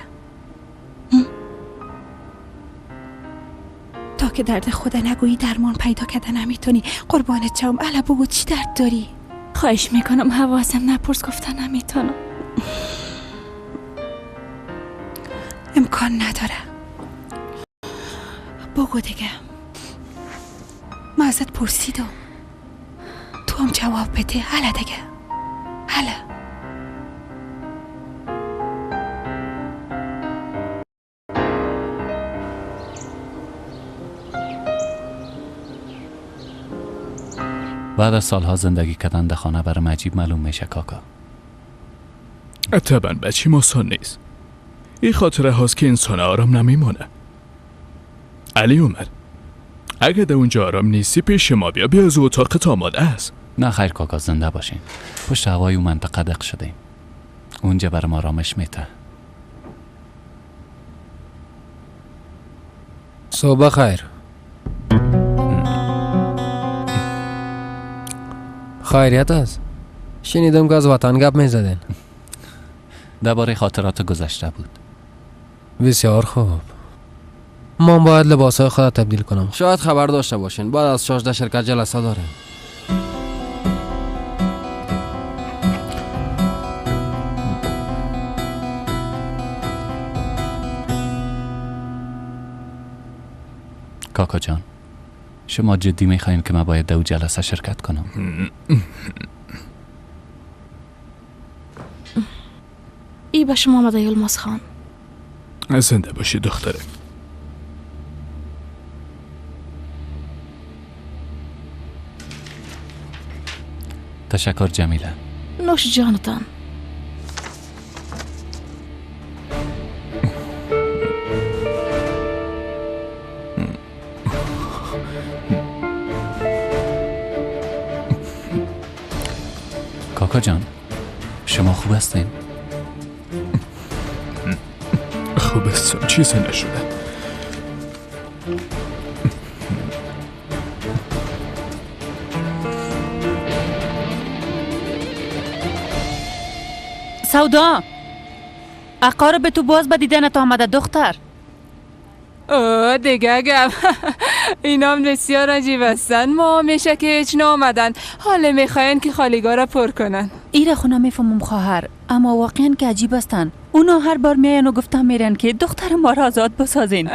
S8: تا که درد خود نگویی درمان پیدا کرده نمیتونی. قربانت شم، الا بگو چی درد داری؟
S4: خواهش میکنم حواسم نپرس، گفتن نمیتونم.
S8: امکان نداره. بگو دیگه. من ازت پرسیدم، تو هم جواب بده. هلا دیگه، هلا.
S2: بعد از سالها زندگی کردن در خانه برام عجیب معلوم میشه کاکا.
S1: طبعا بچیم آسان نیست. این خاطره هاست که انسان آرام نمیمانه. علی عمر اگه در اونجا آرام نیستی پیش ما بیا، بیا از اتاقت آماده است.
S2: نه خیر کاکا، زنده باشین. پشت هوای اون منطقه دق شدیم، اونجا برام آرامش میته.
S10: صبح خیر. خیریت است؟ شنیدم که از وطن گپ میزدین.
S2: درباره خاطرات گذشته بود.
S10: بسیار خوب. من باید لباسهای خود تبدیل کنم. شاید خبر داشته باشین بعد از 16 شرکت جلسه داریم.
S2: کاکا جان، شما جدی میخواین که من باید در جلسه شرکت کنم؟
S13: ای به شما آمده یلماز خان.
S1: زنده باشی دختره.
S2: تشکر جمیله.
S13: نوش جانتان.
S2: کاکا جان، شما خوب هستین؟
S1: خوب هستم، چیزی نشده.
S17: سودا، اقارب تو باز به دیدنت آمده دختر.
S18: اوه دیگه گم. اینام بسیار عجیب هستن. ما میشه که هیچ نامدن. حالا میخواین که خالیگاه را پر کنن.
S17: ایره خونه میفهمم خواهر، اما واقعا که عجیب هستن. اونا هر بار میاین و گفتن میرن که دختر ما را آزاد بسازین.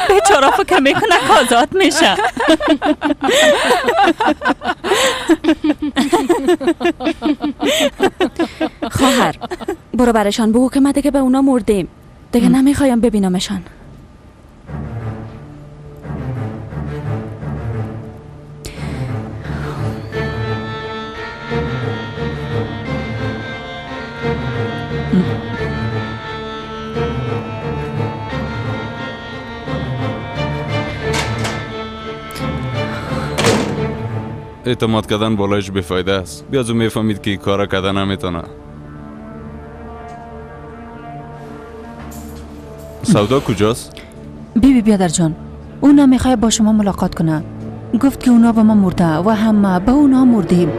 S17: بیچاره فکر میکنه که آزاد میشه.
S4: خواهر برو برشان بگو که ما دیگه به اونا مردیم، دیگه نمیخوایم ببینمشان.
S19: اعتماد کردن بالایش بی‌فایده است. بیازو میفهمید که کارا کردن نمیتونه. سودا کجاست؟
S17: بیبی بیادر جان، اونا میخواد با شما ملاقات کنه. گفت که اونا با ما مرده و همه با اونا مردیم.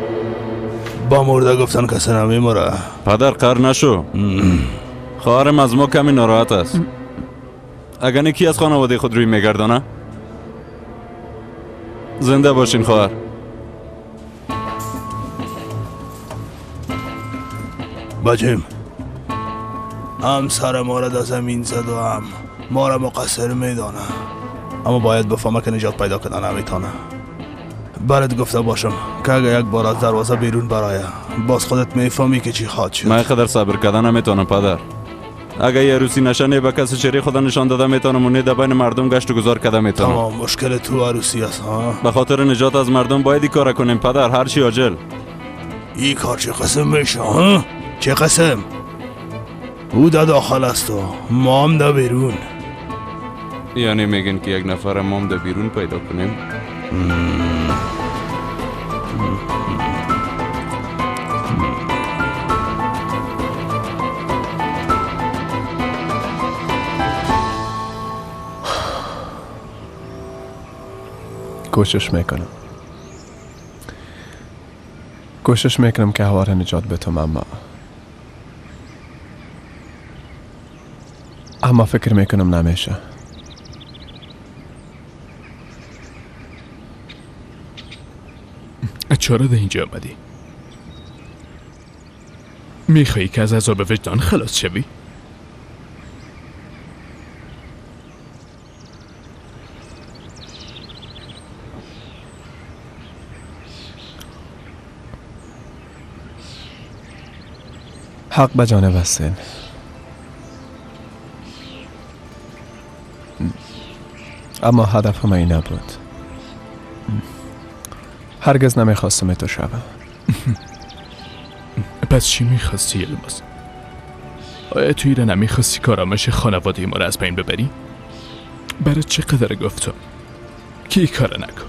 S20: با مرده گفتن کسی نمیمره.
S19: پدر قهر نشو. خواهرم از ما کمی ناراحت است. اگر یکی از خانواده خود روی میگردانه. زنده باشین خواهر.
S20: بچیم، هم سر ما را در زمین زد و هم ما را مقصر میدانه. اما باید بفهمه که نجات پیدا کردن نمیتونه. برات گفته باشم که اگه یک بار از دروازه بیرون برایه باز خودت میفهمی که چی خواهد شد.
S19: من قدر صبر کردن نمیتونم پدر. اگه یه عروسی نشه نه به کسی چهره خدا نشان داده میتونم و نه در بین مردم گشت و گذار کرده میتونم.
S20: تمام مشکل تو عروسی است ها؟
S19: به خاطر نجات از مردم باید این کار کنیم پدر، هر چی عاجل.
S20: این کار چه قسم میشه ها؟ چه قسم؟ او در داخل است و ما هم در بیرون.
S19: یعنی میگن که یک نفر ما هم در بیرون پیدا کنیم؟
S9: کوشش میکنم، کوشش میکنم که هوا را نجات بدم، اما فکر میکنم نمیشه.
S1: چرا در اینجا آمدی؟ میخوایی که از عذاب وجدان خلاص شوی؟
S9: حق به جانب هستین. اما هدف من این نبود. هرگز نمیخواستم تو شوم.
S1: پس چی میخواستی یلماز؟ آیا تو ایره نمیخواستی که آرامش خانواده ما را از بین ببری؟ برای چقدر گفتم که این کار نکن.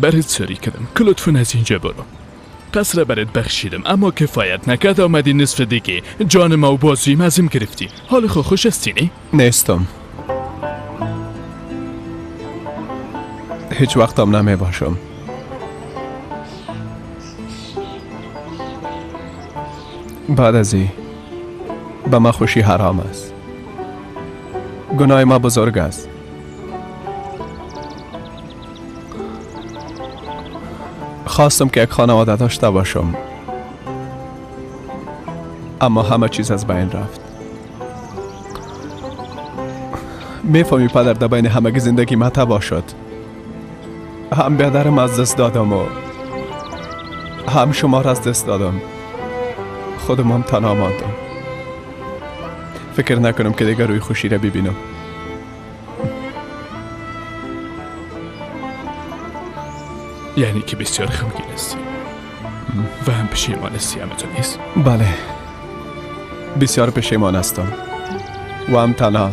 S1: برات سری کردم که لطفاً از اینجا برو. قصر برات بخشیدم اما کفایت نکرد، آمدی نصف دیگه جان ما و بازویم ازم گرفتی. حال خو خوش هستی نه؟
S9: نیستم. هیچ وقتم نمی باشم. بعد از این به ما خوشی حرام است. گناه ما بزرگ است. خواستم که یک خانواده داشته باشم، اما همه چیز از بین رفت. میفهمی پدر، در بین همگی زندگی ما تباه شد. هم بیادرم از دست دادم و هم شما را از دست دادم. خودم هم تنها ماندم. فکر نکنم که دیگر روی خوشی را ببینم.
S1: یعنی که بسیار غمگین هستی و هم پشیمان هستی، همه تو نیست؟
S9: بله، بسیار پشیمان هستم و هم تنها.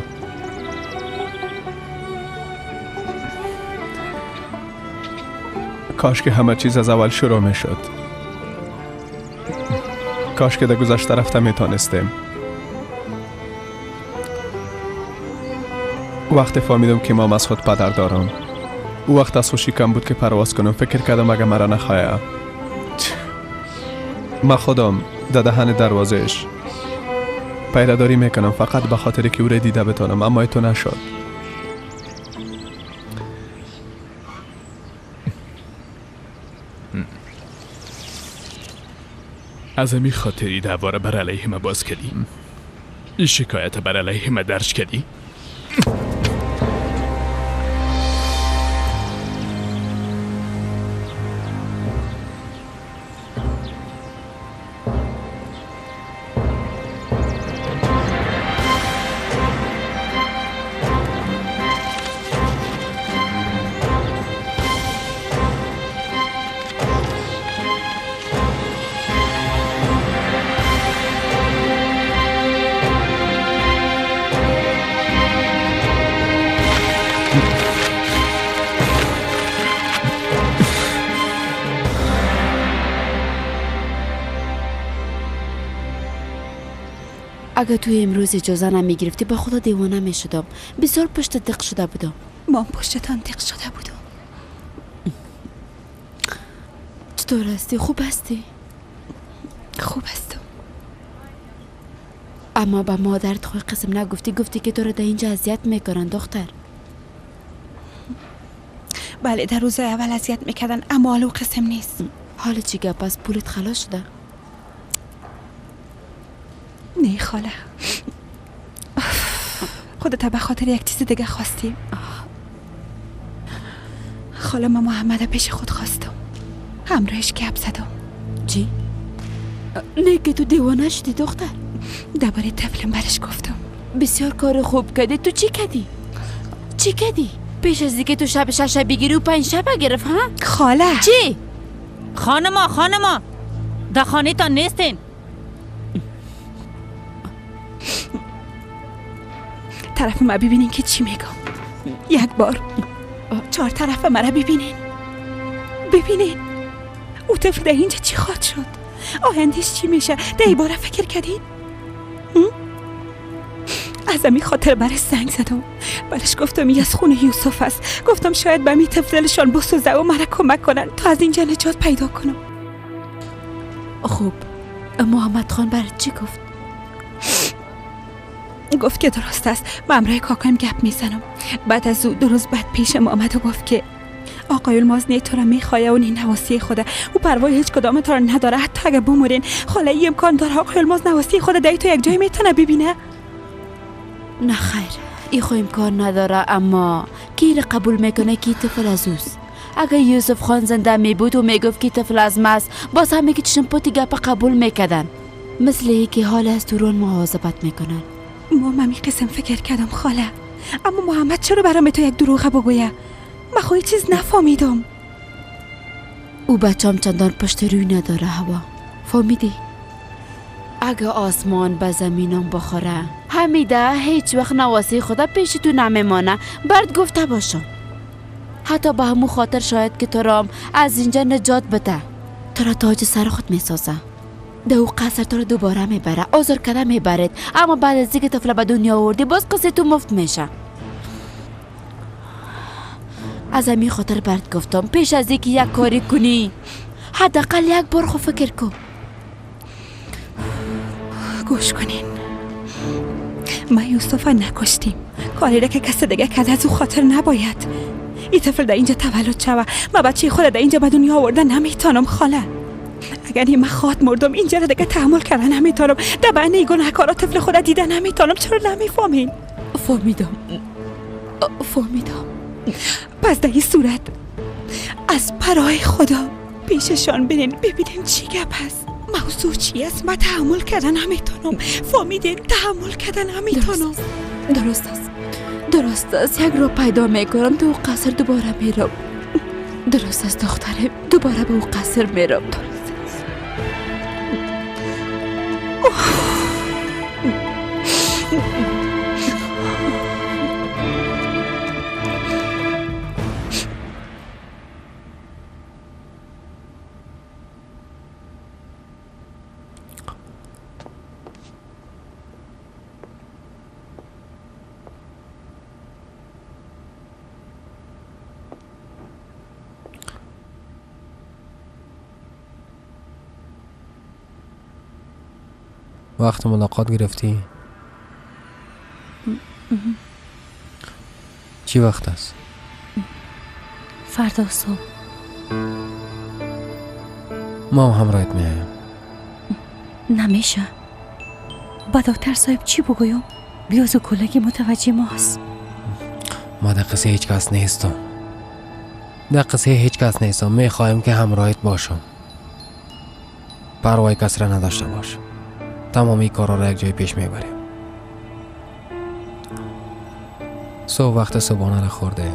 S9: کاش که همه چیز از اول شروع می شد. کاش که در گذشته رفته می تانستیم. وقتی فهمیدم که مام از خود پدر دارم، او وقت از خوشی کم بود که پرواز کنم. فکر کردم اگه مرا نخواه، ما خودم در دهن دروازش پیره‌داری میکنم فقط به خاطر که او را دیده بتانم، اما تو نشد.
S1: از امی خاطری دعوا را بر علیه ما باز کردی؟ این شکایت بر علیه ما درج کردی؟
S21: اگه توی امروز اجازه نمی گرفتی با خدا دیوانه می شدم. بسیار پشت دق شده بودم.
S8: ما پشتتان دق شده بودم.
S21: چطور هستی؟ خوب هستی؟
S8: خوب هستم.
S21: اما به مادرت خوی قسم نگفتی. گفتی که تو رو در اینجا اذیت میکنن دختر.
S8: بله، در روز اول اذیت میکردن، اما حالا قسم نیست.
S21: حالا چی گپ از پولت خلاص شده؟
S8: نه خاله، خودت به خاطر یک چیز دیگه خواستیم. خاله ما محمد پیش خود خواستم، همراهش گپ زدم.
S21: چی؟ نه که تو دیوانه شدی دختر.
S8: درباره طفلم برش گفتم.
S21: بسیار کار خوب کردی. تو چی کردی؟ چی کردی؟ پیش از اینکه تو شب 6 بگیری و 5 شب گرفت ها؟
S8: خاله
S21: چی؟
S6: خانما خانما در خانه تا نیستین.
S8: طرف ما ببینین که چی میگم. یک بار 4 طرف مرا ببینین، ببینین او طفل در اینجا چی خواهد شد، آیندهش چی میشه. در ای باره فکر کردین؟ از امی خاطر برش زنگ زدم، برش گفتم ای از خونه یوسف است. گفتم شاید به می طفل دلشان بسوزه و مرا کمک کنن تا از اینجا نجات پیدا کنم.
S21: خب محمد خان برات چی گفت؟
S8: گفت که درست است، من همراه کاکایم گپ میزنم. بعد از او 2 روز بعد پیشم آمد و گفت که آقای الماز نه تو را میخواه و نه نواسی خوده، او پروای هیچ کدام تو را نداره، حتی اگه بمورین. خاله ای امکان داره آقای الماز نواسی خوده دایی تو یک جای میتونه ببینه؟
S21: نه خیر، ای خو امکان نداره. اما کی را قبول میکنه که طفل از اوست؟ اگه یوسف خان زنده میبود و میگفت که طفل از ماست، باز همه که چشم پوتی گپ قبول میکردن. مثل یکی حال از توران مواظبت میکنن.
S8: ما ممی قسم فکر کردم خاله، اما محمد چرا برام تو یک دروغ بگویه؟ من خو هیچ چیز نفهمیدم.
S21: او بچم چندان پشت روی نداره هوا، فهمیدی؟ اگه آسمان به زمینم بخوره همیده هیچ وقت نواسی خدا پیش تو نمیمانه. برد گفته باشم حتی به همو خاطر شاید که تو رام از اینجا نجات بده. تو را تاج سر خود میسازه، ده او قصر تو را دوباره میبره، آزار کده میبرد. اما بعد از اینکه طفل به دنیا آوردی باز قصه تو مفت میشه. از همین خاطر برد گفتم پیش از اینکه یک کاری کنی حداقل یک بار خو فکر کن.
S8: گوش کنین، ما یوسف نکشتیم، کاری را که کس دیگه کرده از او خاطر نباید. این طفل در اینجا تولد شوه، ما بچه خود در اینجا به دنیا آورده نمیتونم خاله. اگر این من خواد مردم اینجا را دیگه تحمل کردن نمیتونم. در بین گناهکارا طفل خود دیده نمیتونم. چرا نمیفهمین؟
S21: فهمیدم فهمیدم.
S8: پس در این صورت از پرای خدا پیششان برین ببینیم چی گپ است، موضوع چی است. من تحمل کردن نمیتونم، فهمیدین؟ تحمل کردن نمیتونم.
S21: درست است درست است. یک رو پیدا میکنم تو قصر دوباره میرم. درست است دختره، دوباره به او قصر میرم. درست است.
S10: وقت ملاقات گرفتی؟ چی وقت است؟
S16: فردا صبح.
S10: ما هم همراهت میایم.
S16: نمیشه. با دکتر صاحب چی بگویم؟ بیاز و کلگی متوجه ماست.
S10: ما در قصه هیچ کس نیستم. در قصه هیچ کس نیستم. میخوایم که همراهت باشم. پروای کس را نداشته باش. تمامی کارا را یک جای پیش میبریم. صبح وقت صبحانه را خورده،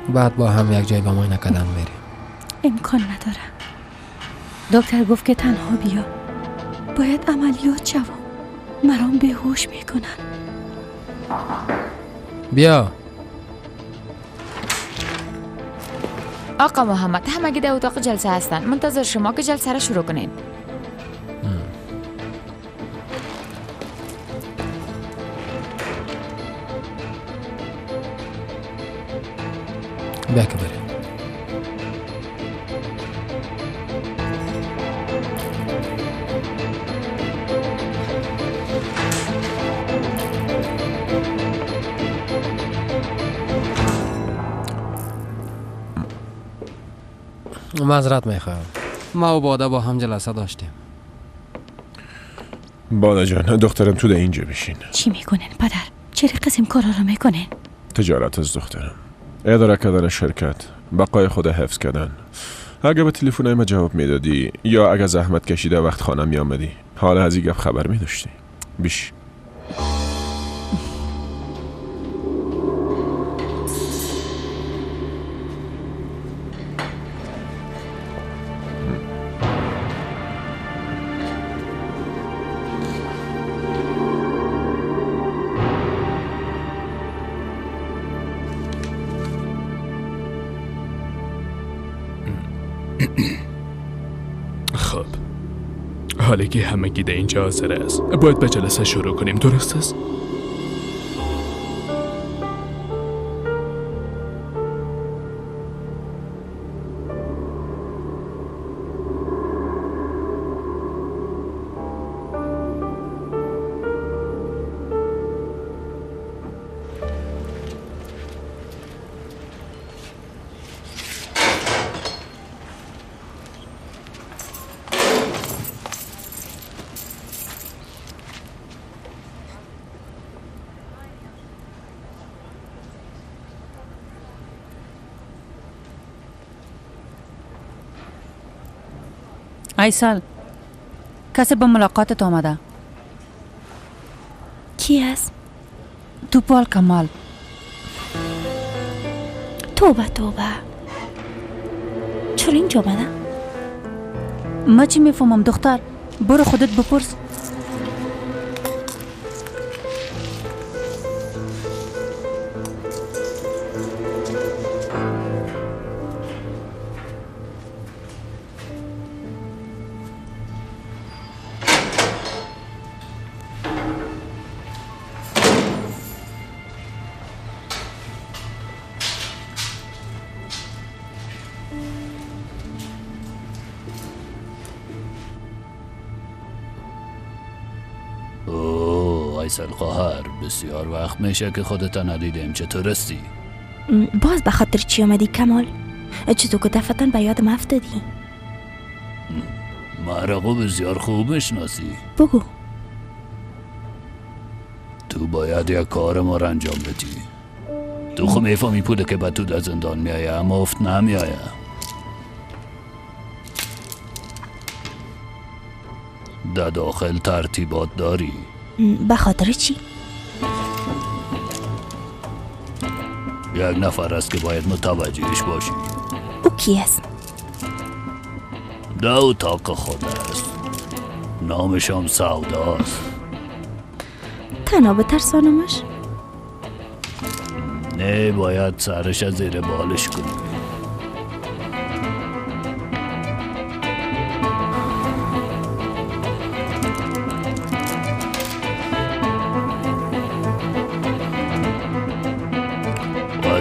S10: بعد با هم یک جای به معاینه کردن میریم.
S16: امکان نداره. دکتر گفت که تنها بیا، باید عملیات شوم، مرام بیهوش میکنن.
S10: بیا
S22: آقا محمد، همگی در اتاق جلسه هستن، منتظر شما که جلسه را شروع کنین.
S10: بیا که بریم. معذرت میخواهم، ما و باده با هم جلسه داشتیم.
S11: باده جان، دخترم تو در اینجا بشین.
S16: چی میکنن پدر؟ چرا قسم کارا رو میکنین؟
S11: تجارت از دخترم، اداره کردن شرکت، بقای خود حفظ کردن. اگه به تلفن ما جواب میدادی یا اگه زحمت کشیده وقت خانه میآمدی، حالا از این گپ خبر میداشتی. بیش
S1: خب حالا که همگی در اینجا حاضر است، باید به جلسه شروع کنیم، درست است؟
S17: ایسال، کسی به ملاقاتت آمده.
S4: کی است؟
S17: توپال کمال.
S4: توبه توبه، چرا اینجا آمده؟
S17: ما چی میفهمم دختر، برو خودت بپرس.
S2: ایسل خواهر، بسیار وقت میشه که خودت ندیدیم. چطور هستی؟
S4: باز به خاطر چی آمدی کمال؟ چطور که دفعتاً به یادم افتادی؟
S2: مرا بسیار خوب میشناسی.
S4: بگو.
S2: تو باید یک کار ما را انجام بدی. تو خب میفهمی پوله که به تو در زندان میایه اما افت نمیایه. در داخل ترتیبات داری.
S4: به خاطر چی؟
S2: یک نفر است که باید متوجهش باشی.
S4: او کی است؟
S2: در اتاق خود است. نامش هم سودا است.
S4: تنها بترسانمش؟
S2: نه، باید سرش از زیر بالش کنی.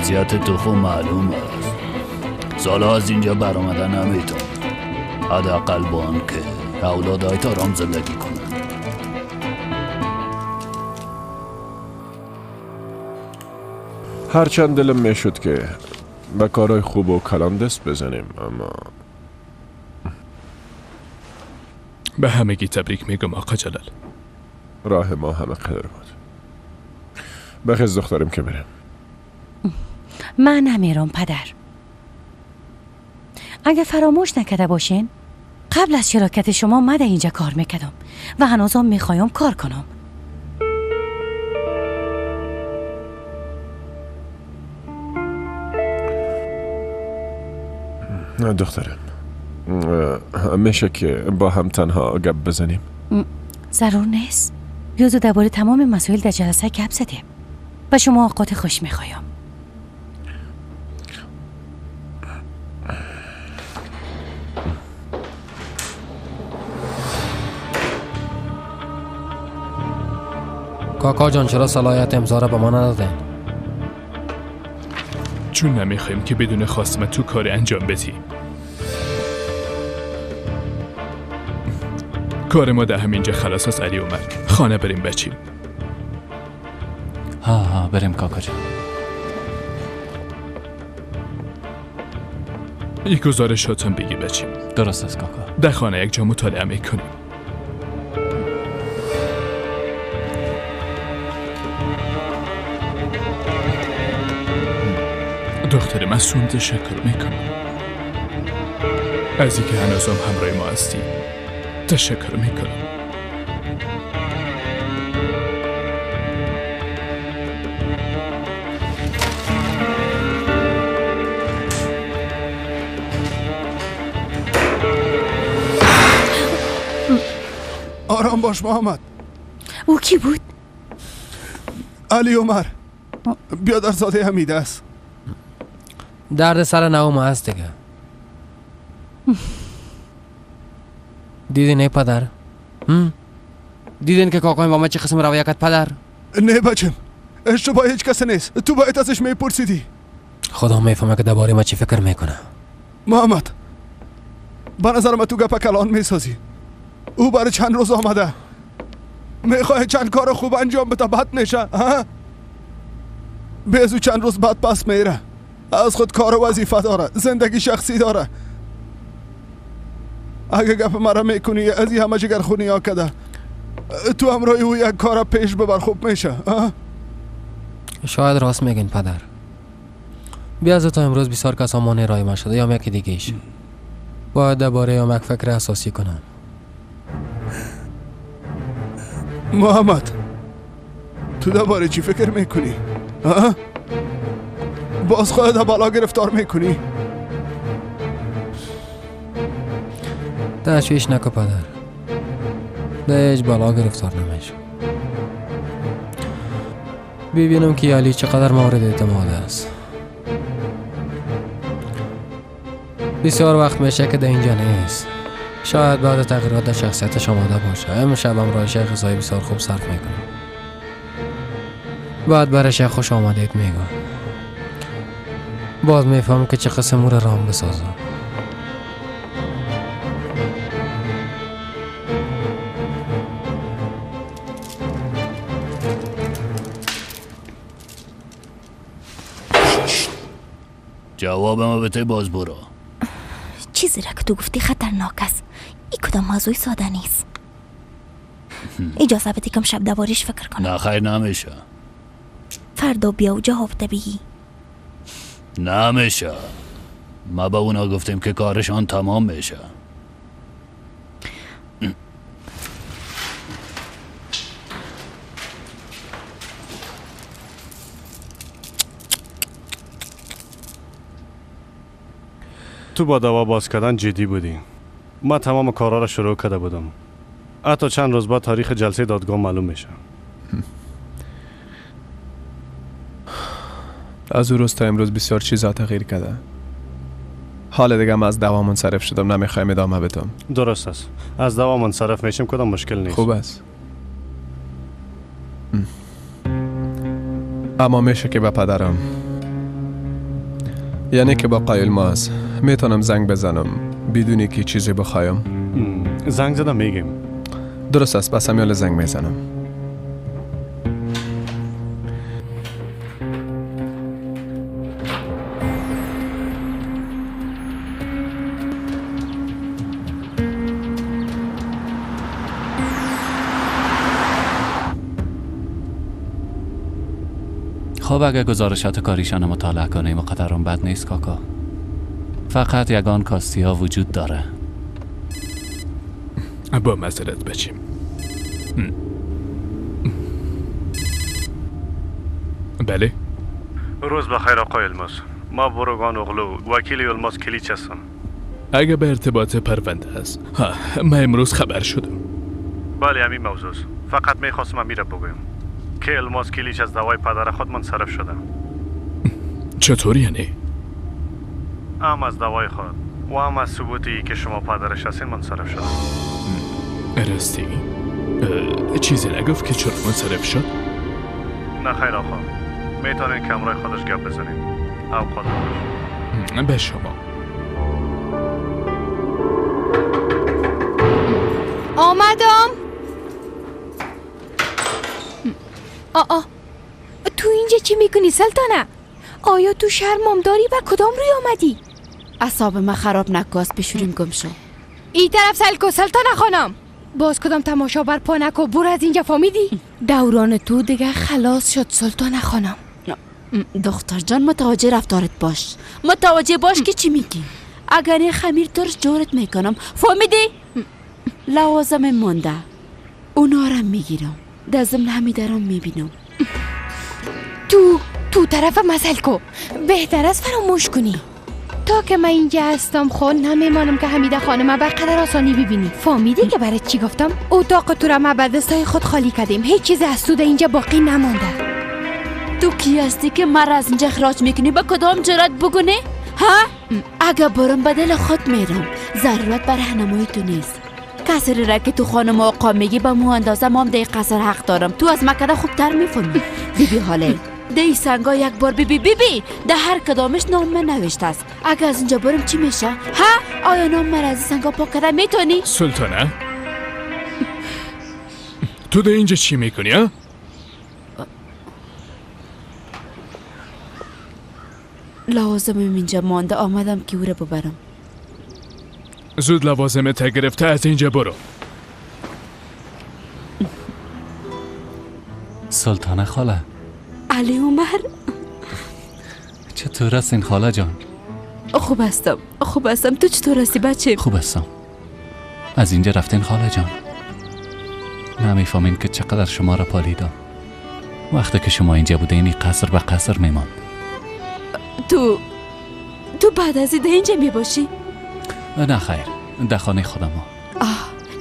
S2: وضعیت تو خود معلوم است. سالا از اینجا برآمدن نمیتونی. حداقل با آن که اولادهای آرام زندگی کنند.
S11: هرچند دلم میشد که به کارهای خوب و کلان دست بزنیم، اما
S1: به همگی تبریک میگم آقا جلال.
S11: راه ما همه قدر بود. بخیز دخترم که بریم.
S16: من نمیرم پدر. اگه فراموش نکرده باشین، قبل از شراکت شما من در اینجا کار میکردم و هنوزم میخوایم کار کنم.
S11: نه دخترم، میشه که با هم تنها گپ بزنیم؟
S16: ضرور نیست. یوزو درباره تمام مسائل در جلسه گپ زدیم. به شما اوقات خوش میخوایم.
S10: کاکا جان، چرا صلاحیت امضا را به ما ندادین؟
S1: چون نمیخوایم که بدون خواست تو کار انجام بدی. کار ما در همینجا خلاص است علی عمر. خانه بریم بچیم.
S2: ها ها بریم کاکا جان.
S1: یک گزارشاتم بگی بچیم.
S2: درست است کاکا.
S1: در خانه یک جا مطالعه میکنیم. دخترم، از تو تشکر میکنم، از اینکه هنوزم همراه ما هستی تشکر میکنم.
S3: آرام باش محمد.
S16: او کی بود؟
S3: علی عمر، بیادرزاده حمیده است.
S10: درد سر نوم هست دیگه. دیدین ای پدر؟ دیدین که کاکایم با من چه قسم رویه کرد پدر؟
S3: نه بچم، اشتباه هیچ کس نیست، تو باید ازش میپرسیدی.
S10: خدا میفهمه که درباره ما چی فکر میکنه.
S3: محمد، به نظر من تو گپ کلان میسازی. او برای چند روز آمده، میخواه چند کار خوب انجام بده، بد میشه. به از او چند روز بعد پس میره. از خود کار و وظیفه داره، زندگی شخصی داره. اگه گپ مرا میکنی از این همه جگرخونی ها کده، تو همراه او یک کار پیش ببر، خوب میشه.
S10: شاید راست میگین پدر. بیا از تا امروز بسیار کسا مانع رای ما شده یا یکی دیگه ایش. باید درباره یا یک فکر اساسی کنم.
S3: محمد، تو درباره چی فکر میکنی؟ باز خودت بالا گرفتار میکنی؟
S10: تشویش نکن پدر، در هیچ بالا گرفتار نمیشم. ببینم که علی چقدر مورد اعتماد است. بسیار وقت میشه که در اینجا نیست. شاید بعد تغییرات در شخصیتش آماده باشه. امشب هم رای شیخ غذای بسیار خوب صرف میکنم. بعد برای شیخ خوش آمدید میگم. باز میفهم که چه قسم او را رام بسازم.
S2: جوابمو بده باز برو.
S4: چیزی را که تو گفتی خطرناک است. این کدام موضوع ساده نیست. اجازه بده کم شب دربارش فکر کنم.
S2: نه خیر، نمیشه.
S4: فردا بیا و جواب بگی.
S2: نمیشه. ما به اونا گفتیم که کارشان تمام میشه.
S5: تو با دوا باز کردن جدی بودی. ما تمام کارا را شروع کرده بودم. حتی چند روز بعد تاریخ جلسه دادگاه معلوم میشه.
S9: از اون روز تا امروز بسیار چیزا تغییر کرده. حال دیگه من از دوا منصرف شدم، نمیخوایم ادامه بدم.
S5: درست است. از دوا منصرف میشیم، کدام مشکل نیست.
S9: خوب است. اما میشه که به پدرم، یعنی که با قایل ماز میتونم زنگ بزنم بدونی که چیزی بخوایم؟
S5: زنگ زدم میگیم.
S9: درست است، پس همیال زنگ میزنم.
S2: خب اگه گزارشات کاریشان مطالعه کنیم و قدرم بد نیست کاکا. فقط یگان کاستی ها وجود داره.
S1: با معذرت بچیم. بله.
S5: روز بخیر آقای الماس. ما بروگان اغلو وکیل الماس کلیچ هستم.
S1: اگه به ارتباط پرونده است، ها، من امروز خبر شدم.
S5: بله همین موضوع است. فقط میخواستم امیر بگویم که الماس کلیچ از دوای پدر خود منصرف شده.
S1: چطور یعنی؟
S5: هم از دوای خود و هم از ثبوتی که شما پدرش هستین منصرف شده.
S1: راستی چیزی نگفت که چرا منصرف شد؟
S5: نه خیر آقا، میتونین که همراه خودش گپ بزنین. اوقات خوش.
S1: به شما.
S14: آمدم. آ تو اینجا چی میکنی سلطانه؟ آیا تو شرمم داری؟ و کدام روی آمدی؟
S21: اعصاب من خراب نکن، از پیشوریم گم شو.
S14: ای طرف سیل کو سلطانه خانم، باز کدام تماشا بر پا نکو، برو از اینجا، فهمیدی؟ دوران تو دیگه خلاص شد سلطانه خانم.
S21: دختر جان متوجه رفتارت باش، متوجه باش که چی میگی. اگر این خمیر ترش جورت میکنم، فهمیدی؟ لوازم مانده اونا را میگیرم، در ضمن حمیده را میبینم.
S14: تو طرف مسئله کو بهتر از فراموش کنی. تا که من اینجا هستم خود نمیمانم که حمیده خانم به قدر آسانی ببینی. فهمیدی که برای چی گفتم؟ اتاق تو را ما به دستای خود خالی کردیم، هیچ چیز از تو اینجا باقی نمانده.
S21: تو کی هستی که مرا از اینجا اخراج میکنی؟ به کدام جرأت بگونی؟ ها؟ اگه برم به دل خود میرم، ضرورت بر راهنمایی تو نیست. کسری را که تو خانم آقا میگی به مو اندازه مام در قصر حق دارم. تو از مکده خوبتر میفهمی. بیبی حاله دی سنگا یک بار بیبی بیبی ده هر کدامش نام من نوشته است. اگه از اینجا برم چی میشه؟ ها؟ آیا نام من از سنگا پاک کرده میتونی؟
S1: سلطانه تو ده اینجا چی میکنی؟ ها؟
S21: لوازمم اینجا مانده، آمدم که او را ببرم.
S1: زود لوازمت گرفته از اینجا برو.
S2: سلطانه خاله.
S21: علی عمر
S2: چطور هستین خاله جان؟
S21: خوب هستم، خوب هستم. تو چطور هستی بچه؟
S2: خوب هستم. از اینجا رفتین خاله جان؟ نمیفهمین که چقدر شما را پالیدم. وقتی که شما اینجا بودین این قصر به قصر میماند.
S21: تو بعد از اینجا میباشی؟
S2: نه خیر، در خانه خودم.
S21: آه،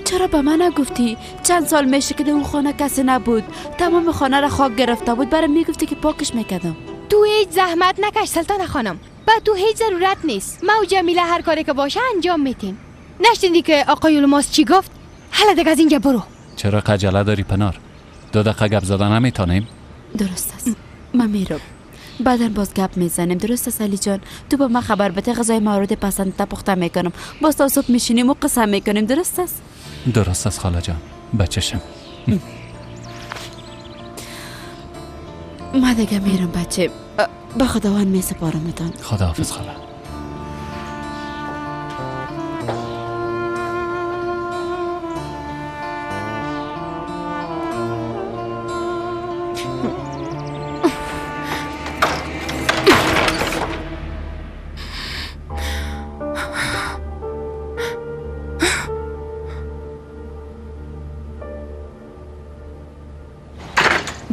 S21: چرا به من نگفتی؟ چند سال میشه که در اون خانه کسی نبود، تمام خانه را خاک گرفته بود. برام میگفتی که پاکش میکردم.
S14: تو هیچ زحمت نکش سلطان خانم، با تو هیچ ضرورت نیست. ما و جمیله هر کاری که باشه انجام میتیم. نشنیدی که آقای الماس چی گفت؟ حالا دیگه از اینجا برو.
S2: چرا عجله داری پنار؟ 2 دقیقه گپ زدن نمیتونیم؟
S21: درست است، من میرم، بعدا باز گپ میزنیم. درست است علی جان؟ تو با من خبر بده، غذای مورد پسند پخته میکنم. باز تا صبح میشینیم و قسم میکنیم. درست است؟
S2: درست است خاله جان، بچشم.
S21: ما دیگه میرم بچه، به خداوند میسپارمتان.
S2: خداحافظ خاله.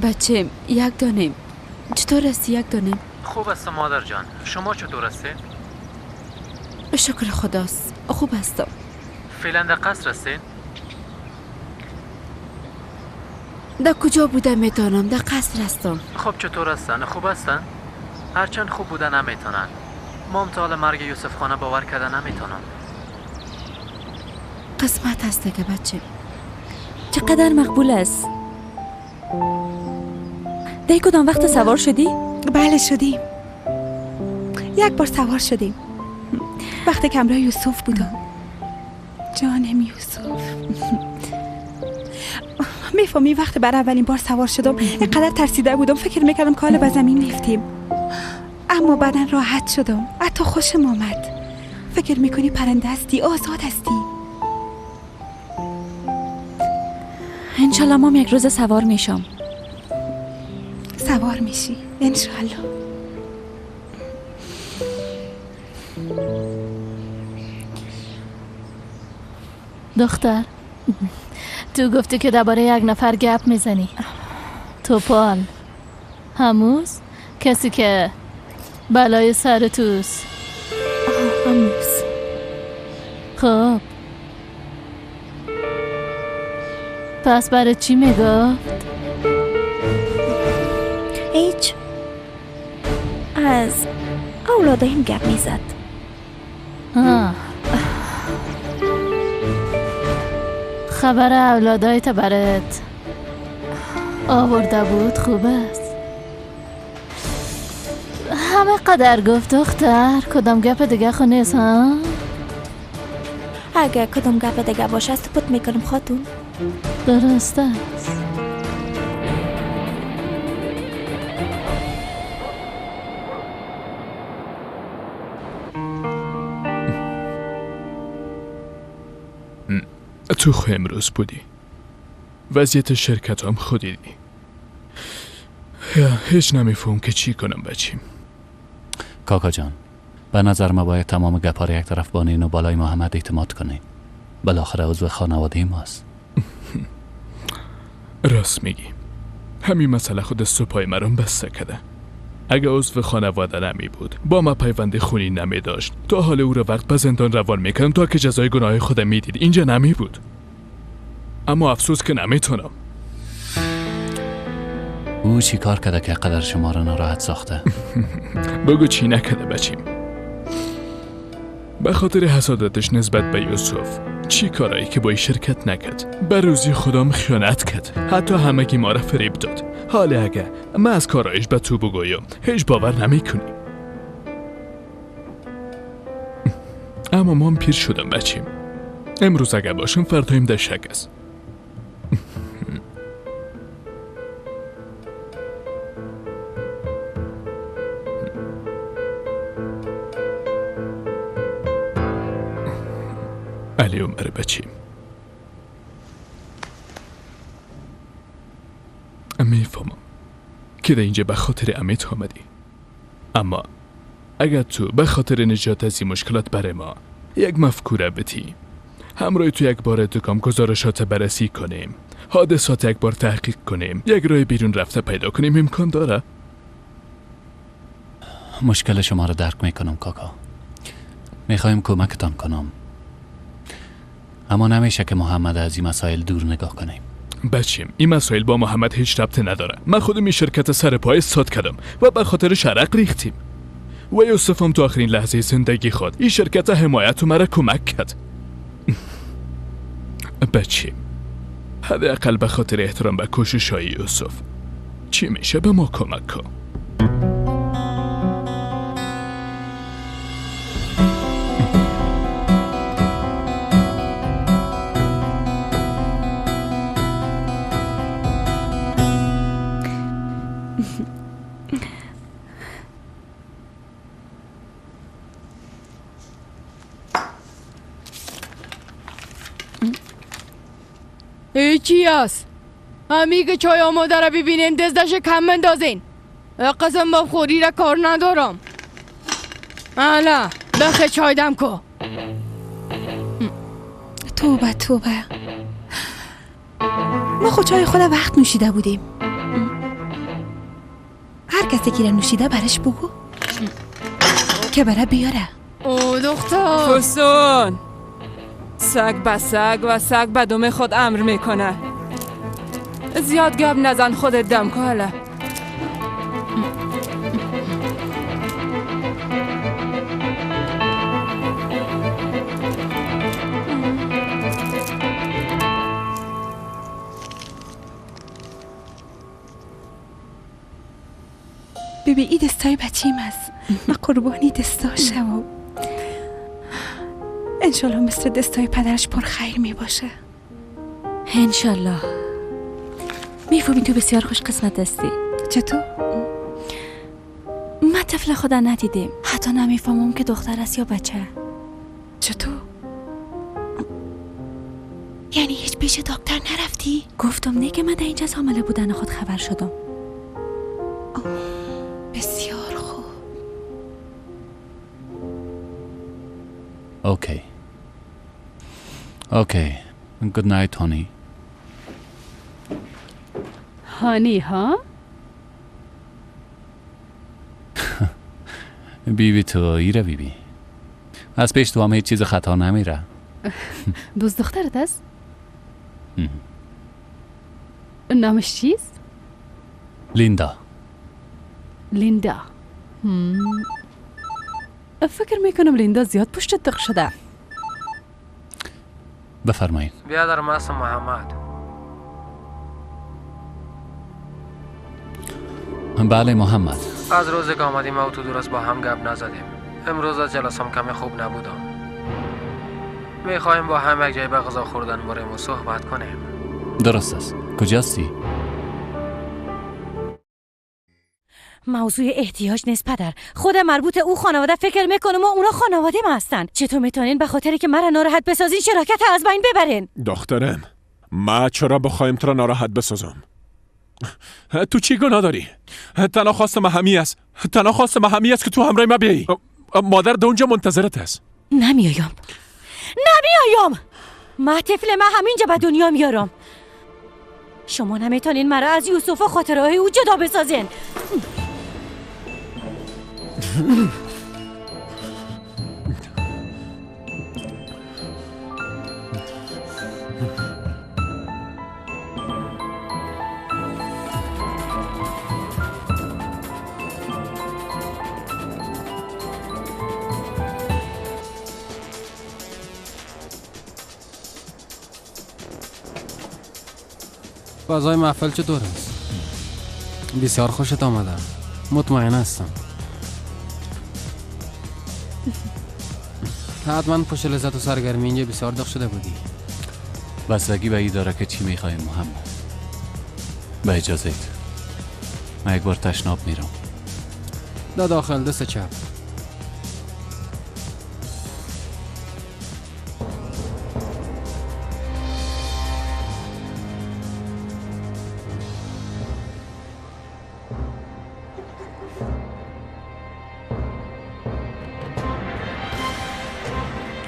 S21: بچه یک دانیم چطور هستی؟ یک دانیم
S12: خوب هستم مادر جان، شما چطور هستی؟
S21: شکر خداست، خوب هستم.
S12: فعلا در قصر هستین؟
S21: در کجا بودم میتونم، در قصر هستم.
S12: خب چطور هستن؟ خوب هستن؟ هرچند خوب بودن نمیتونن. مام تا حال مرگ یوسف خانه باور کرده نمیتونم.
S21: قسمت هست دیگه بچه.
S4: چقدر مقبول است. دی کدام وقت سوار شدی؟
S8: بله شدیم، یک بار سوار شدیم وقتی که همراه یوسف بودم. جانم یوسف. میفهمی وقتی برای اولین بار سوار شدم اینقدر ترسیده بودم، فکر میکردم که حالا به زمین میفتیم، اما بعدا راحت شدم، حتی خوشم آمد. فکر میکنی پرنده هستی، آزاد هستی.
S4: انشالله مام یک روز سوار میشم.
S8: سوار میشی انشالله.
S13: دختر تو گفتی که درباره یک نفر گپ میزنی. توپال هموز، کسی که بلای سر توست.
S4: هموز.
S13: خب پس برای چی میگفت؟
S4: هیچ، از اولادهیم گپ میزد.
S13: خبر اولادایت برات آورده بود. خوب است. همه قدر گفت دختر، کدام گپ دیگه خو نیست ها؟
S4: اگه کدام گپ دیگه باشه سکوت میکنم خاتون.
S13: درست است.
S1: تو خو امروز بودی، وضعیت شرکت هم خود دیدی. هیچ نمیفهم که چی کنم بچیم.
S2: کاکا جان، به نظر ما باید تمام گپا را یک طرف بانین و بالای محمد اعتماد کنیم. بالاخره عضو خانواده ماست.
S1: راست میگی. همین مسئله خود سپای مرام بسته کرده. اگه عضو خانواده نمی بود، با ما پیوند خونی نمی داشت، تا حال او را وقت به زندان روان میکردم تا که جزای گناه خودم میدید. اینجا نمی بود. اما افسوس که نمیتونم.
S2: او چی کار کرده که قدر شما را ناراحت ساخته؟
S1: بگو چی نکرده بچیم. به خاطر حسادتش نسبت به یوسف چی کارایی که با این شرکت نکرد. به روزی خودم خیانت کرد. حتی همگی ما را فریب داد. حالا اگه من از کارایش به تو بگویم هیچ باور نمی کنی. اما من پیر شدم بچیم. امروز اگه باشم فردایم در شک است. علی عمر بچیم، میفهمم که در اینجا به خاطر امید آمدی، اما اگر تو به خاطر نجات از این مشکلات برای ما یک مفکوره بتی، همراه تو یک بار دکام گزارشات بررسی کنیم، حادثات یک بار تحقیق کنیم، یک راه بیرون رفته پیدا کنیم، امکان داره؟
S2: مشکل شما را درک میکنم کاکا. میخوایم کمکتان کنم، اما نمیشه که محمد از این مسائل دور نگاه کنیم.
S1: بچیم، این مسائل با محمد هیچ ربطی نداره. من خودم این شرکت سر پای استاد کردم و به خاطر شرق ریختیم و یوسفم تو آخرین لحظه زندگی خود این شرکت حمایت و مرا کمک کرد. بچیم، حداقل به خاطر احترام به کوشش‌های یوسف چی میشه به ما کمک کن.
S14: ای چی است؟ همی که چای آماده را ببینیم دستش کم مندازین. قسم با خوری را کار ندارم. الا بخه چای دم کو.
S8: توبه توبه، ما خود چای خود وقت نوشیده بودیم. هر کسی که را نوشیده برش بگو که بره بیاره.
S14: او دختر
S18: فسون، سگ به سگ و سگ به دم خود امر میکنه. زیاد گپ نزن، خودت دم که. حالا
S8: ببین ای دستای بچیم است. من قربانی دستاشم و انشالله مثل دستای پدرش پر خیر می باشه.
S4: انشالله. میفهمی تو بسیار خوش قسمت هستی.
S8: چطور؟
S4: من طفل خدا ندیدیم، حتی نمیفهمم که دختر است یا بچه.
S8: چطور؟ یعنی هیچ پیش دکتر نرفتی؟
S4: گفتم نه که من در اینجا از حامله بودن خود خبر شدم.
S8: بسیار خوب.
S2: Okay. Okay. Good night, honey.
S13: هانی ها؟
S2: بیبی تو ایره بیبی. از پیش تو هم هیچ چیز خطا نمیره.
S13: دوست دخترت است؟ نامش چیست؟
S2: لیندا.
S13: لیندا. فکر میکنم لیندا زیاد پشت دق شده.
S2: بفرمایید.
S12: بیادر ما هستم محمد.
S2: بله محمد.
S12: از روز که آمدیم و تو درست با هم گپ نزدیم. امروز از جلسم کمی خوب نبودم. میخوایم با هم یک جای به غذا خوردن بریم و صحبت کنیم.
S2: درست است. کجاستی؟
S16: موضوع احتیاج نیست پدر. خود مربوط او خانواده فکر میکنم و اونا خانواده ما هستن. چطور میتونین به خاطر که مرا ناراحت بسازین شراکت از بین ببرین؟
S11: دخترم، ما چرا بخوایم تو را ناراحت بسازم؟ تو چی گناه داری؟ تنها خواست ما همی است. تنها خواست ما همی است که تو همراه ما بیایی. مادر در اونجا منتظرت است.
S16: نمیایم. نمیایم. ما طفل ما همینجا به دنیا میارم. شما نمیتونین مرا از یوسف و خاطرهای او جدا بسازین.
S10: فضای محفل چطور است؟ بسیار خوشت آمده، مطمئن هستم. حتما پشت لذت و سرگرمی اینجا بسیار دق شده بودی.
S2: بستگی به این داره که چی میخوایم محمد. به اجازه اید من یک بار تشناب میرم.
S10: دا داخل دست چپ.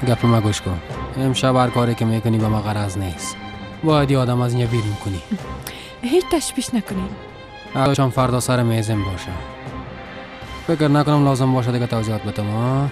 S10: گپ ما گوش کن. امشب هر کاری که میکنی به ما غرض نیست. باید یه آدم از اینجا بیرون کنی.
S8: هیچ تشویش نکنین.
S10: چون فردا سر میزم باشه. فکر نکنم لازم باشه دیگه توضیحات بدم. ها؟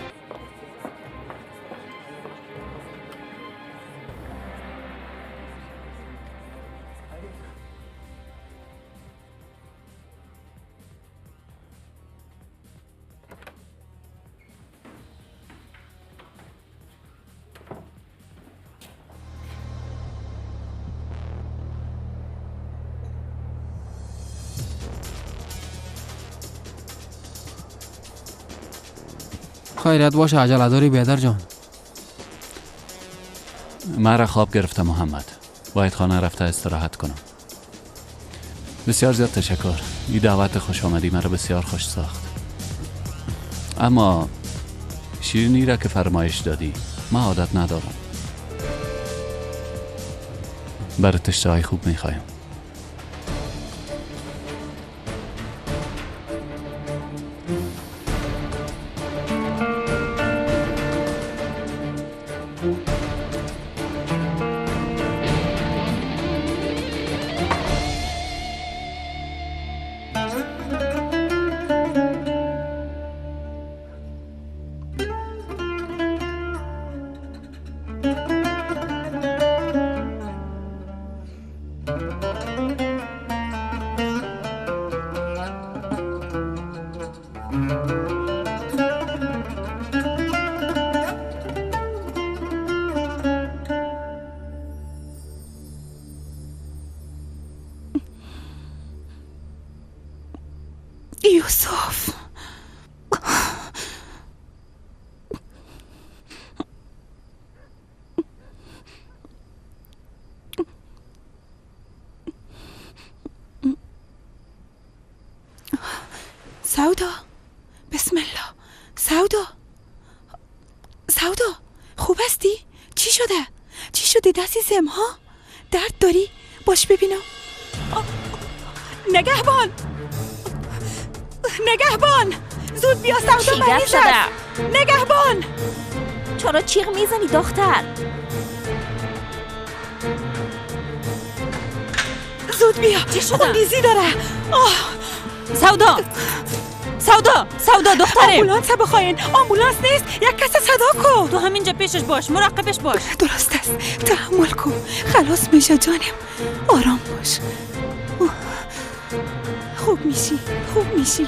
S10: خیریت باشه، عجله داری بیادر جان؟
S2: مرا خواب گرفته محمد، باید خانه رفته استراحت کنم. بسیار زیاد تشکر، این دعوت خوش آمدی مرا بسیار خوش ساخت. اما شیرینی را که فرمایش دادی من عادت ندارم. برای اشتهای خوب میخوایم.
S8: یوسف، سودا، بسم الله. سودا، سودا، خوب هستی؟ چی شده؟ چی شده دستیزم ها؟ درد داری؟ باش ببینم. نگهبان، نگهبان، زود بیا، سودا مریض است. نگهبان،
S4: چرا چیغ میزنی دختر؟
S8: زود بیا، خونریزی داره. آه.
S6: سودا، سودا، سودا دخترم،
S8: آمبولانس بخواین. آمبولانس نیست، یک کس صدا کن.
S6: تو همینجا پیشش باش، مراقبش باش.
S8: درست است، تحمل کن، خلاص میشه جانم. آرام باش، خوب میشی، خوب میشی.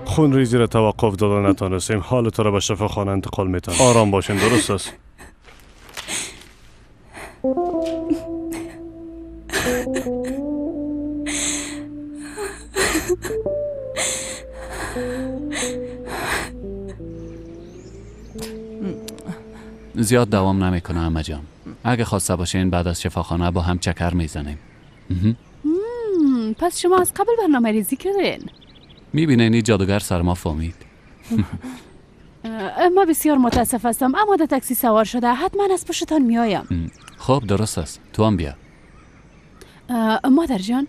S5: خون ریزی را توقف داده نتانستیم. حال تو را به شفاخانه انتقال میتن. آرام باشین، درست است.
S2: زیاد دوام نمیکنه عمه جان. اگه خواسته باشین بعد از شفاخانه با هم چکر میزنیم.
S13: پس شما از قبل برنامه ریزی کردین.
S2: میبینین این جادوگر سرما فهمید.
S13: ما بسیار متاسف هستم، اما در تاکسی سوار شده، حتما از پشتتان میایم.
S2: خب درست است، تو هم بیا.
S13: مادر جان،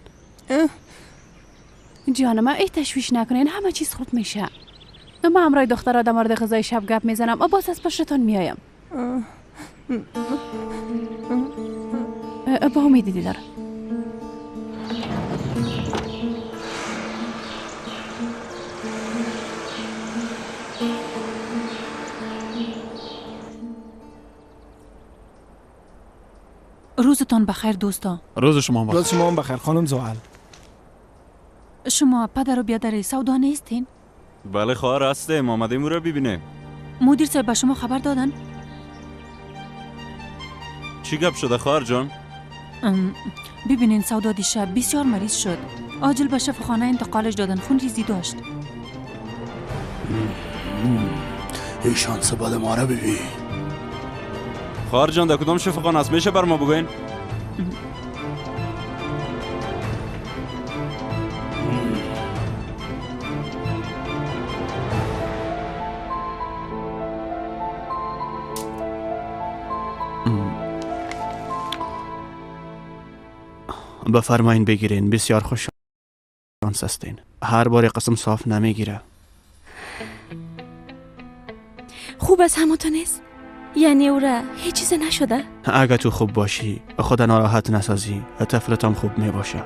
S13: جانم ای تشویش نکنین، همه چیز خوب میشه. ما همراه دخترها در مورد غذای شب گپ میزنم، باز از پشتتان میایم. با امید دیدار.
S17: روزتان بخیر دوستان.
S7: روز شما بخیر.
S15: روز شما بخیر خانم زوال.
S17: شما پدر و بیادر سودا نیستین؟
S19: بله خواهر هستیم، آمدیم او را ببینیم.
S17: مدیر صاحب به شما خبر دادن؟
S19: چی گپ شده خواهر جان؟
S17: ببینین سودا دیشب بسیار مریض شد. عاجل به شفاخانه انتقالش دادن، خون ریزی داشت.
S20: ای شانس بد ما را ببین.
S19: خواهر جان در کدام شفاخانه است؟ میشه بر ما بگوین؟
S7: بفرمایین بگیرین، بسیار خوش شانس هستین. هر بار قسم صاف نمیگیره.
S4: خوب از همه تو نیست؟ یعنی او را هیچ چیز نشده؟
S7: اگه تو خوب باشی، خود ناراحت نسازی، طفلت هم خوب می باشه.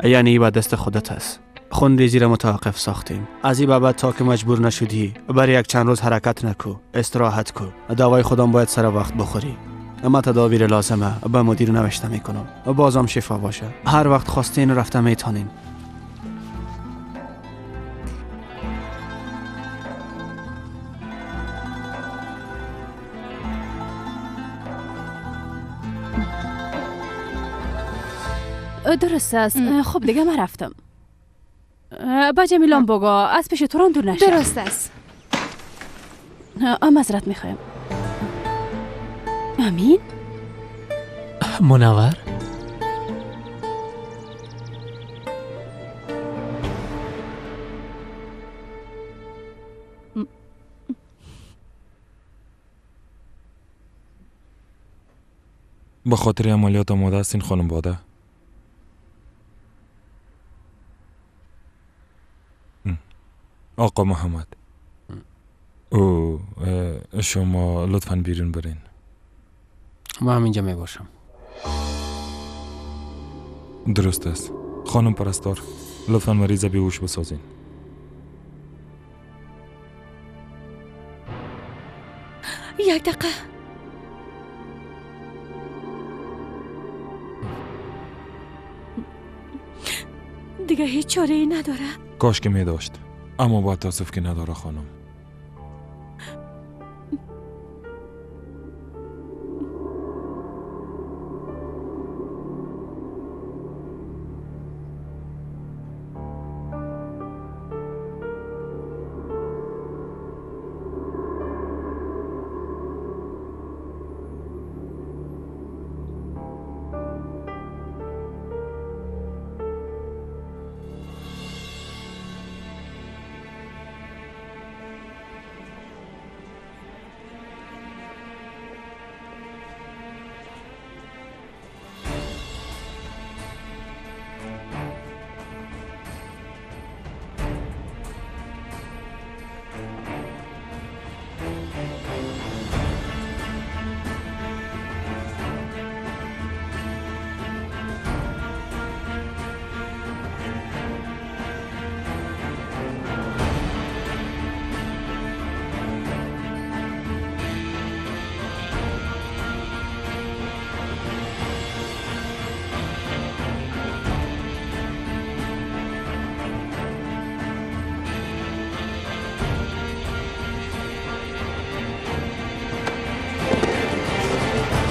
S7: یعنی با دست خودت است. خونریزی را متوقف ساختیم. از این بعد تا که مجبور نشدی برای یک چند روز حرکت نکو، استراحت کو. دوای خودم باید سر وقت بخوری. اما تدابیر لازمه به مدیر نوشته میکنم. بازم شفا باشه. هر وقت خواستین رفته میتونین.
S13: درست است. خب دیگه من رفتم. با جمیلان بگو از پیش توران دور نشه.
S14: درست است.
S13: معذرت میخوایم. امین؟
S12: منور؟
S23: به خاطر عملیات آماده هستین خانم باده؟ آقا محمد، او شما لطفاً بیرون برین.
S10: ما هم اینجا می باشم.
S23: درست است. خانم پرستار لطفاً مریض بیهوش بسازین.
S16: یک دقیقه. دیگه هیچ چاره ای نداره.
S23: کاش که می داشت، اما با تاسف که نداره خانم.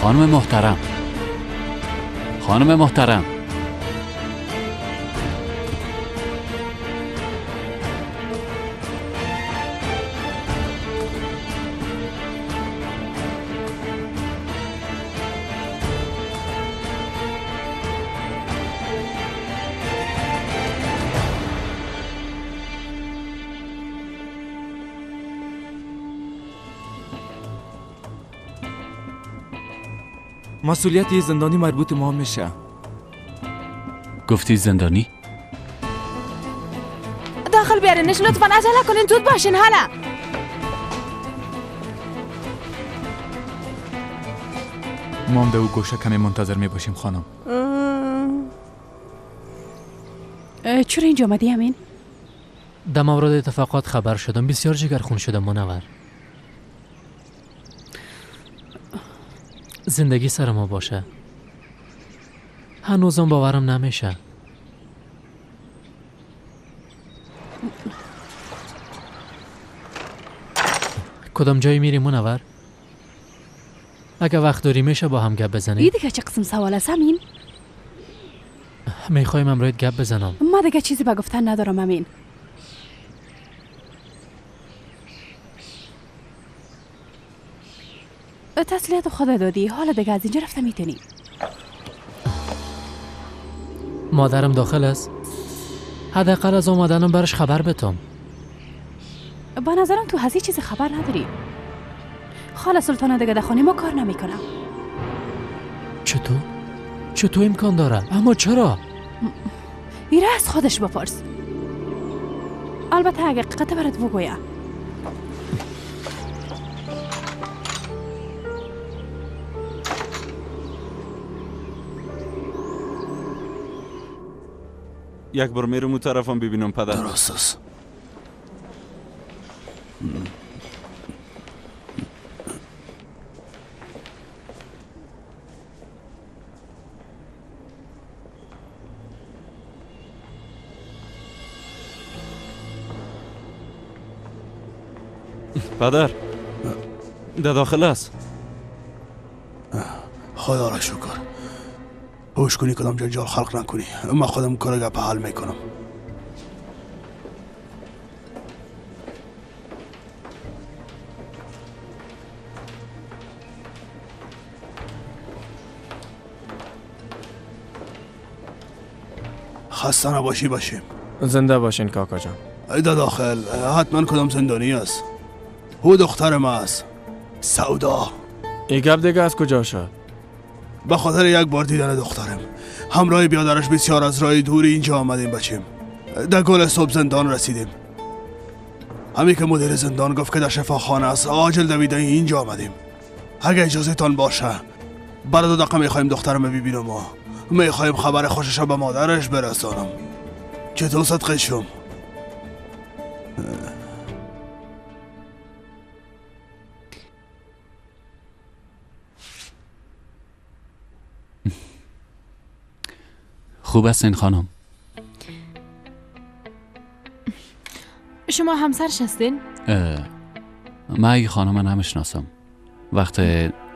S2: خانم محترم، خانم محترم،
S3: مسئولیت زندانی مربوط ما میشه.
S2: گفتی زندانی؟
S14: داخل بیارینش لطفا، عجله کنین، زود باشین. حالا
S15: ما هم در او گوشه کمی منتظر می باشیم خانم.
S8: چرا اینجا آمدی امین؟
S12: در مورد اتفاقات خبر شدم، بسیار جگرخون شدم منور. زندگی سر ما باشه، هنوزم باورم نمیشه. کدام جایی میری منور؟ اگه وقت داری میشه با هم گپ بزنیم؟
S8: ای دیگه چه قسم سوال است امین؟
S12: میخوایم امروز گپ بزنم.
S8: ما دیگه چیزی به گفتن ندارم امین. تسلیت خدا دادی، حالا دیگه از اینجا رفته میتونی.
S12: مادرم داخل است؟ حداقل از آمدنم برش خبر بتم.
S8: با نظرم تو از چیز خبر نداری. خاله سلطانه دیگه در خانه ما کار نمیکنه.
S12: چطور؟ چطور امکان داره؟ اما چرا؟
S8: ایره از خودش بپرس. البته اگه حقیقت برات بگویه.
S19: یک بار میرم اون طرفم ببینم پدر.
S20: درست است.
S19: پدر در داخل است.
S20: خدا را شکر. هوش کنی کدام جنجال خلق نکنی. من خودم کار گپ حل میکنم. خسته نباشی باشیم.
S22: زنده باشین کاکا جان.
S20: ای داخل حتما کدام زندانی است. او دختر ما است، سودا.
S22: این گپ دیگه از کجا شد؟
S20: به خاطر یک بار دیدن دخترم همراه بیادرش بسیار از راه دوری اینجا آمدیم بچیم. در گل صبح زندان رسیدیم. همین که مدیر زندان گفت که در شفاخانه است، عاجل دویده اینجا آمدیم. اگه اجازه تان باشه برای 2 دقیقه میخوایم دخترم ببینم و میخوایم خبر خوشش به مادرش برسانم. چطور صدقه شم؟
S2: خوب است این خانم؟
S14: شما همسرش هستین؟
S2: من این خانم نمیشناسم. وقت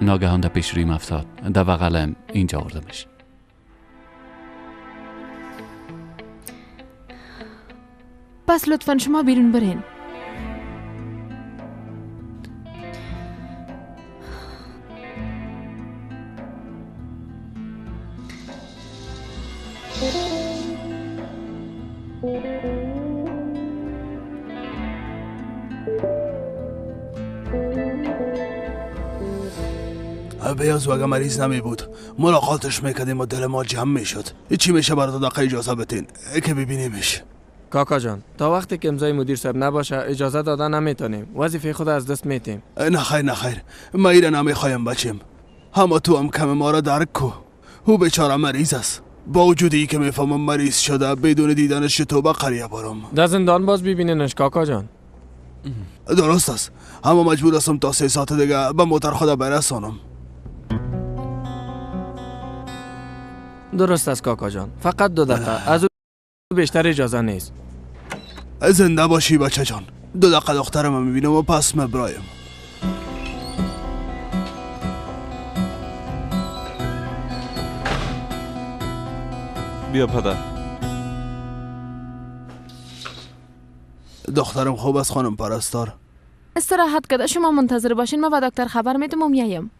S2: ناگهان در پیش رویم افتاد، در بغلم اینجا آوردمش.
S14: پس لطفا شما بیرون برین.
S20: بیاز اگه مریض نمی بود ملاقاتش میکردیم و دل ما جمع میشد. چی میشه برای 2 دقیقه اجازه بتین که ببینیمش؟
S22: کاکا جان تا وقتی که امضای مدیر صاحب نباشه اجازه داده نمیتونیم. وظیفه خود از دست میتیم.
S20: نه خیر نه خیر، ما ایره نمیخوایم بچیم. اما تو هم کم ما را درک کو. او بیچاره مریض است. با وجودی که میفهمم مریض شده بدون دیدنش تو به قریه برم.
S22: در زندان باز ببینینش کاکا جان.
S20: درست است، اما مجبور هستم تا 3 ساعت دیگه به موتر خود برسانم.
S22: درست است کاکا جان، فقط 2 دقیقه، از او بیشتر اجازه نیست.
S20: زنده باشی بچه جان. 2 دقیقه دخترم میبینم و پس مبرایم.
S19: بیا پدر.
S20: دخترم خوب است خانم پرستار؟
S14: استراحت کرده، شما منتظر باشین، ما به دکتر خبر میدم و میایم.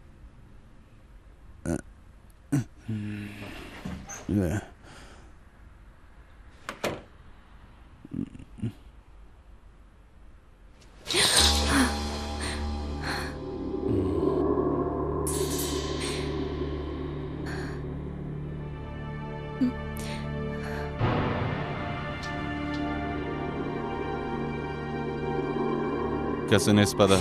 S19: کسی نیست پدر.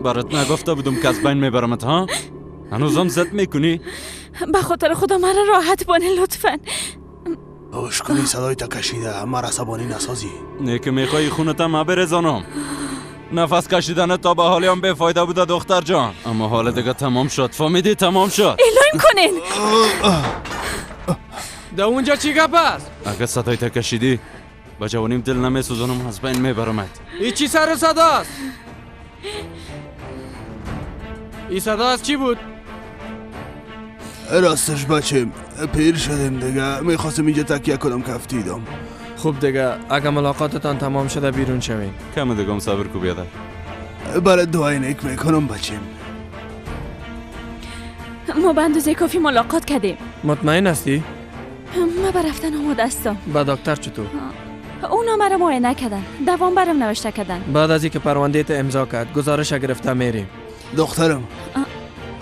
S19: برات نگفته بودم که از بین میبرمت ها؟ هنوزم زد میکنی؟
S4: به خاطر خدا مرا راحت بانه لطفا.
S20: هوش کنی صدای تا کشیده، مرا عصبانی نسازی.
S19: نه که میخوای خونتم ما برزانم. نفس کشیدن تا به حالی هم بفایده بوده دختر جان، اما حال دیگه تمام شد. فهمیدی؟ تمام شد.
S4: اعلام کنین.
S22: در اونجا چی گپ است؟
S19: اگه صدای تا کشیدی با جوانیم دل نمیسوزانم، از بین میبرمت.
S22: ای چی سر و صداست؟ ای صدا از چی بود؟
S20: راستش بچه پیر شدیم دیگه، میخواستم اینجا تکیه کنم که افتیدم.
S22: خوب دیگه، اگه ملاقاتتان تمام شده بیرون شوین.
S19: کم دیگه هم صبر کو بیادر.
S20: برای دعای نیک میکنم بچیم.
S4: ما به اندازه کافی ملاقات کردیم.
S22: مطمئن هستی؟
S4: ما به رفتن آماده هستم.
S22: با دکتر چطور؟
S4: اونا مرا معاینه کردن، دوام برم نوشته کردن.
S22: بعد از اینکه پرونده ت امضا کرد، گزارش گرفته میریم.
S20: دخترم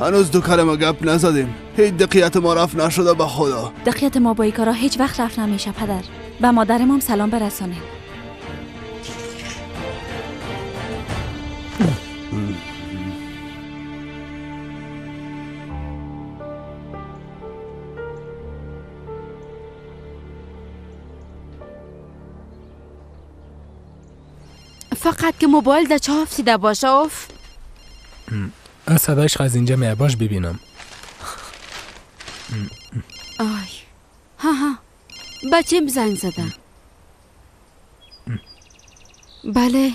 S20: هنوز دو کلمه گپ نزدیم، هیچ دقیقت ما رفت نشده به خدا.
S4: دقیقت ما با این کارا هیچ وقت رفت نمیشه پدر. به مادرم هم سلام برسانه.
S13: فقط که موبایل در چه افتیده باشه. اوف
S1: صدایش از اینجا میاد، باش ببینم.
S13: آی ها ها، بچیم زنگ زده. بله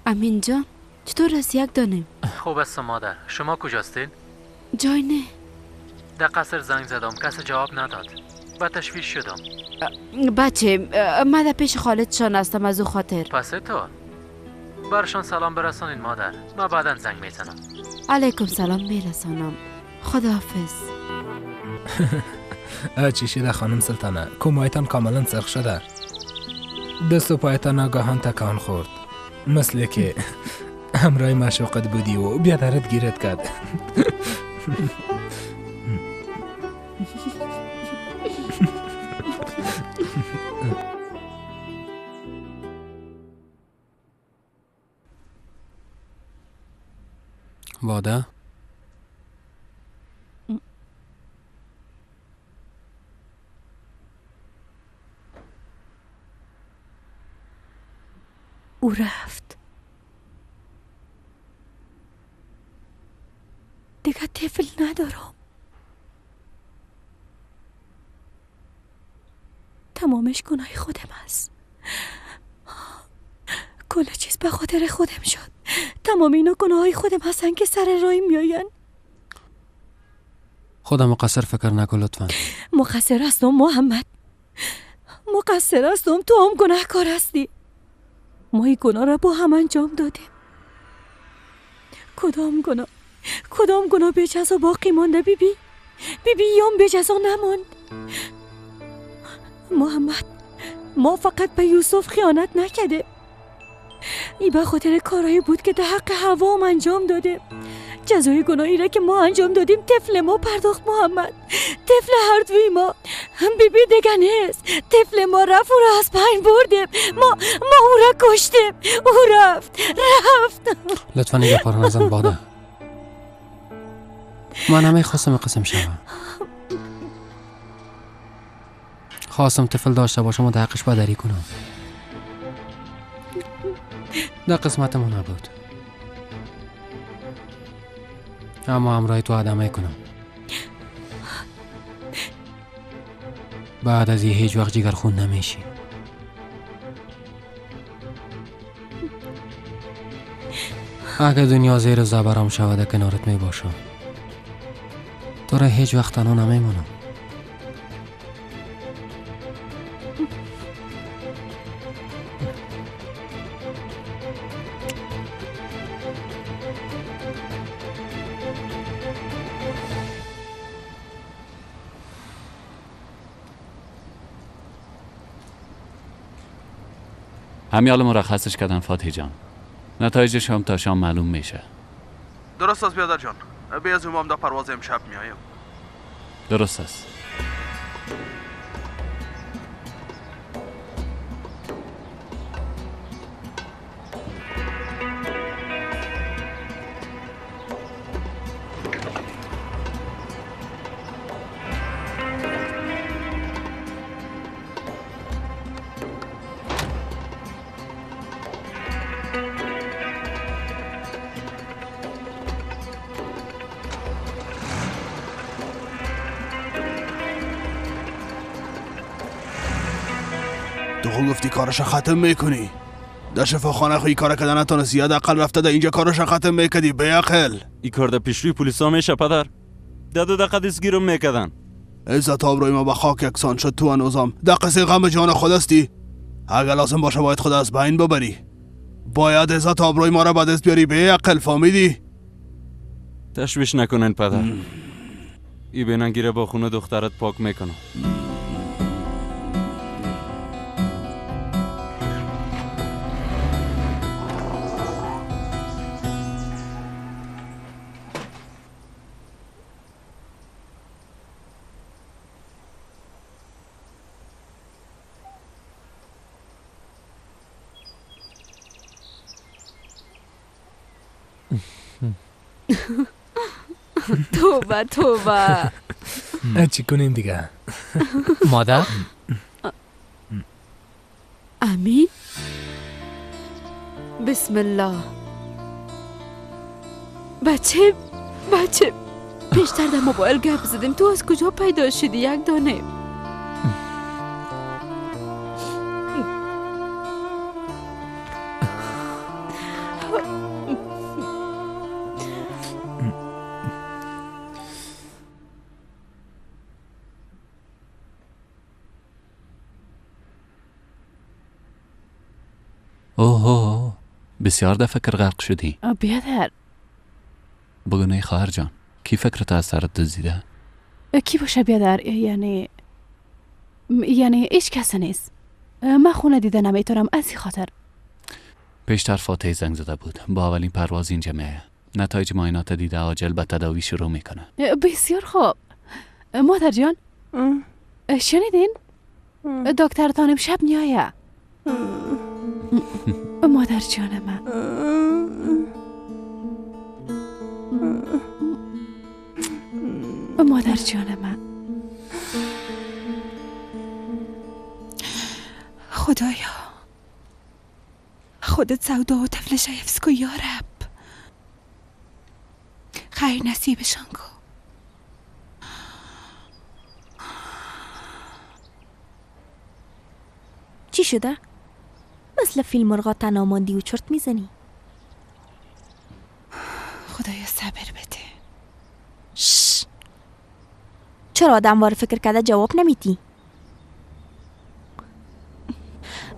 S13: امین جان، چطور است؟ یک دانیم.
S12: خوب است مادر، شما کجاستین؟
S13: جای نه.
S12: در قصر زنگ زدم، کسی جواب نداد، با تشویش شدم.
S13: بچه من در پیش خالدشان هستم، از او خاطر.
S12: پس تو برشان سلام برسانین مادر، من بعدا زنگ میزنم.
S13: علیکم سلام میرسانم، خداحافظ.
S1: چی شده خانم سلطانه؟ کومایتان کاملا سرخ شده، دست و پایتان ناگهان تکان خورد، مثل که همراه معشوقت بودی و بیادرت گیرت کرد.
S10: واده؟
S16: او رفت دیگه، طفل ندارم. تمامش گناه خودم است. کل چیز به خاطر خودم شد. تمام اینا گناه‌های خودم هستن که سر راه میآین.
S10: خودم مقصر فکر نکن لطفا.
S16: مقصر هستم محمد، مقصر هستم. تو هم گناهکار هستی. ما این گناه را با هم انجام دادیم. کدام گناه؟ کدام گناه به جزا باقی مانده بیبی؟ بیبی یام به جزا نماند. محمد، ما فقط به یوسف خیانت نکرده. ای به خاطر کارهایی بود که در حق هوا هم انجام داده. جزای گناهی را که ما انجام دادیم طفل ما پرداخت محمد. طفل هر دوی ما. بیبی دیگه نیست. طفل ما رفت، او را از پایین بردیم. ما او را کشتیم. او رفت.
S10: لطفا دیگه پارو نزن باده. من نمیخواستم قسم شوم. خواستم طفل داشته باشم و در حقش بدری کنم. در قسمت ما نبود، اما همراه تو عدمه کنم. بعد از این هیچ وقت جگر خون نمیشی. اگه دنیا زیر زبرم شود کنارت می باشم. تو را هیچ وقت تنها نمیمونم.
S2: همیال مرخصش کردن فاتح جان. نتایجش هم تا شام معلوم میشه.
S20: درست است بیادر جان. بی از هم در پرواز امشب میایم.
S2: درست است.
S20: گفتی کارش ختم میکنی. در شفاخانه خو این کار کردن نتونستی، حداقل رفته در اینجا کارش ختم میکردی. بیعقل.
S19: این کار در پیشروی پلیسا میشه پدر. در 2 دقیقه دستگیرم میکردن.
S20: عزت آبروی ما به خاک یکسان شد. تو هنوزم در قصه غم جان خود هستی. اگر لازم باشه باید خود از بین ببری. باید عزت آبروی ما را به دست بیاری. بیعقل، فهمیدی؟
S19: تشویش نکنن پدر. ای بیننگیره با خونه دخترت پاک میکنم.
S4: توبه توبه.
S1: چی کنیم دیگه؟
S12: مادر؟
S4: امین. بسم الله. بچه بچه، پیشتر در موبایل گپ زدیم، تو از کجا پیدا شدی یک دانه؟
S2: اوه، بسیار در فکر غرق شدی.
S13: بیادر
S2: بگو نه خواهر جان، کی فکرت از سرت دزدیده؟
S13: کی باشه بیادر؟ یعنی هیچ کس نیست. من خونه دیده نمیتونم از این خاطر.
S2: پیشتر فاتح زنگ زده بود، با اولین پرواز اینجا میایه. نتایج معاینات دیده عاجل به تداوی شروع میکنه.
S13: بسیار خوب. مادر جان شنیدین؟ دکترتان امشب میایه. مادر جان من، مادر جان من،
S8: خدایا خودت سودا و طفلش حفظ کن یا رب. خیر نصیبشان کن.
S9: چی شده؟ مثل فیلم مرغا تنها ماندی و چرت میزنی.
S8: خدایا صبر بده.
S9: شش. چرا آدم وار فکر کرده جواب نمیدی؟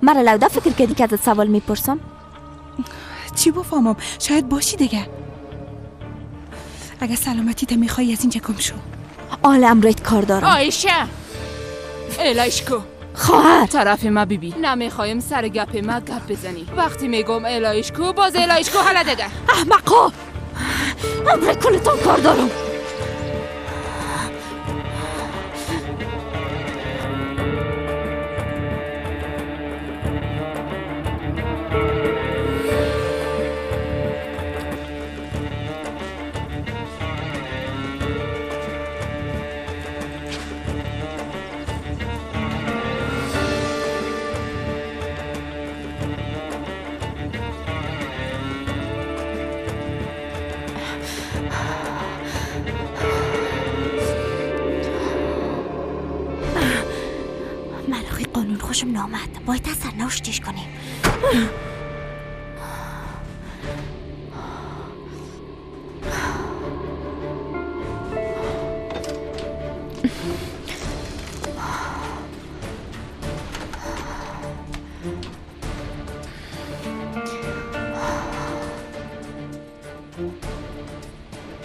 S9: مرا لوده فکر کردی که ازت سوال میپرسم؟
S8: چی بفهمم؟ شاید باشی دیگه. اگه سلامتی تا میخوایی از اینجا گم شو.
S9: آل امرایت کار دارم.
S18: آیشه الایش کو
S9: خواهر
S18: طرف ما بیبی نمیخوایم سر گپ ما گپ بزنی. وقتی میگم الایش کو باز الایش کو. حالا دیگه
S9: احمقا، امرای کلتان کار دارم. خوشم نامد. باید از سرنوشتش کنیم.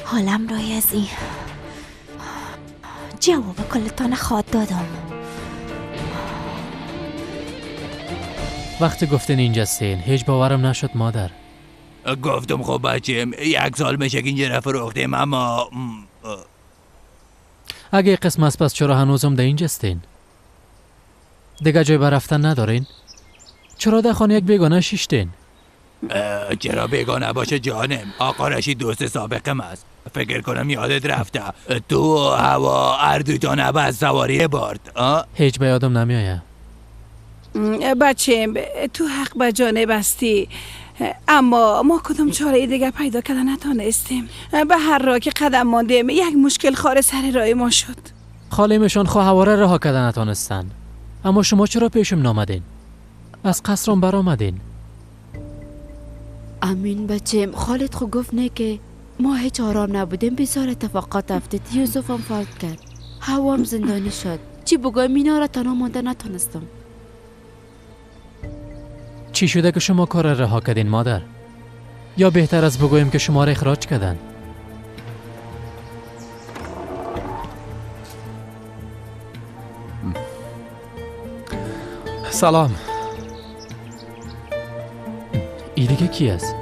S9: حالم رای از این جواب کلتان خواد دادم.
S12: وقتی گفتن اینجا سین هیچ باورم نشد مادر.
S6: گفتم خب بچیم 1 سال میشه که اینجا را فروختیم، اما
S12: اگه قسم است پس چرا هنوزم در اینجا هستین؟ دیگه جای برفتن ندارین؟ چرا در خانه یک بیگانه شیشتین؟
S6: چرا بیگانه باشه جانم؟ آقا رشید دوست سابقم است. فکر کنم یادت رفته. تو و هوا هر دوتان از سواری برد.
S12: هیچ به یادم نمیآید.
S8: بچیم تو حق به جانب هستی، اما ما کدام چاره دیگه پیدا کردن نتانستیم. به هر راه که قدم ماندیم یک مشکل خار سر راه ما شد.
S12: خالیمشان خواه هواره رها کردن نتانستن، اما شما چرا پیشم نامدین؟ از قصرم برآمدین.
S11: امین بچیم، خالد خو گفت نه که ما هیچ آرام نبودیم، بسیار اتفاقات افتاد. یوسف هم فوت کرد، هوام زندانی شد. چی بگویم، اینا را تنها مانده نتانستم.
S12: چی شده که شما کار رها کردین مادر؟ یا بهتر از بگویم که شما را اخراج کردن؟
S10: سلام.
S12: ای دیگه کی است؟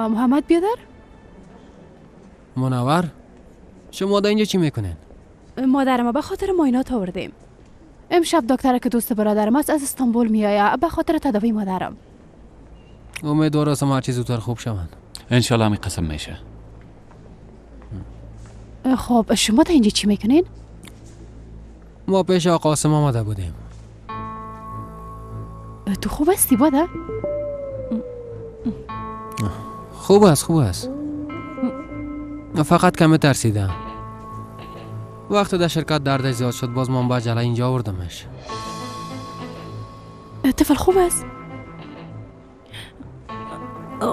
S14: محمد بیادر؟
S10: منور، شما در اینجا چی میکنین؟
S14: مادرم به خاطر معاینات آوردیم. امشب دکتر که دوست برادرم است از استانبول میآید به خاطر تداوی مادرم.
S10: امیدوارم هر چیز زودتر خوب شوند.
S2: انشالله همین قسم میشه.
S14: خب شما تا اینجا چی میکنین؟
S10: ما پیش آقا قاسم آمده بودیم.
S14: تو خوب هستی باده؟
S10: خوب است، خوب است. فقط کمی ترسیدم. وقتی در شرکت دردش زیاد شد باز من با عجله اینجا آوردمش.
S14: طفل خوب است؟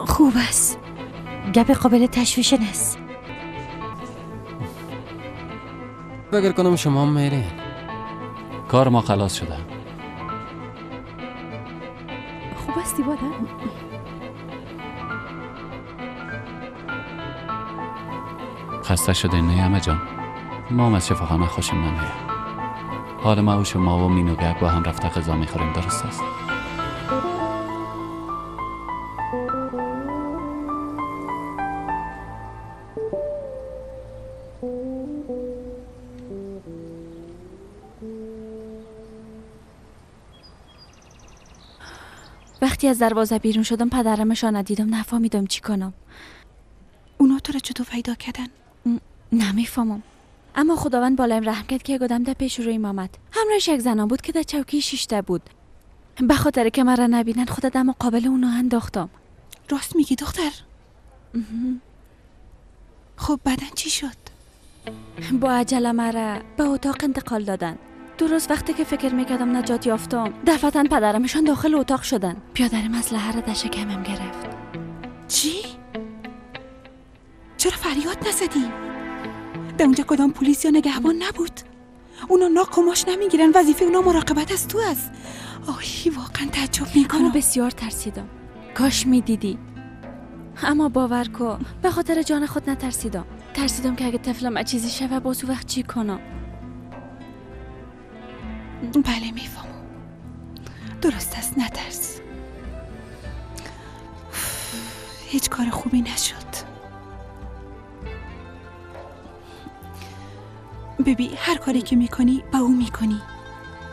S16: خوب است. گپ قابل تشویش نیست.
S10: فکر کنم شما میرین.
S2: کار ما خلاص شده.
S14: خوب استی باده؟
S2: خسته شده نه همه جان؟ ما از شفاخانه خوشم نمیاد. حال ما و شما و مینو گک با هم رفته غذا میخوریم، درست است؟
S4: وقتی از دروازه بیرون شدم پدرمشان ندیدم، نفهمیدم چی کنم.
S8: اونا تو را چطور پیدا کردن؟
S4: نمیفهمم، اما خداوند بالایم رحم کرد که یک آدم در پیش رویم آمد. همراهش یک زنان بود که در چوکی شیشته بود. به خاطر که مرا نبینن خود در مقابل اونا انداختم.
S8: راست میگی دختر؟ خب بعدن چی شد؟
S4: با عجله مرا به اتاق انتقال دادن. درست وقتی که فکر میکردم نجات یافتم، دفعتاً پدرمشان داخل اتاق شدن. پیادرم اسلحه را در شکمم گرفت.
S8: چی؟ چرا فریاد نزدی؟ در اونجا کدام پلیس یا نگهبان نبود؟ اونا ناکماش نمیگیرن، وظیفه اونا مراقبت از تو است. آهی واقعا تعجب میکنم.
S4: اما بسیار ترسیدم. کاش میدیدی. اما باور کن به خاطر جان خود نترسیدم. ترسیدم که اگه طفلم چیزی شوه باز وقت چی کنم.
S8: بله میفهمم، درست است، نترس. هیچ کار خوبی نشد. ببی هر کاری که میکنی با او میکنی،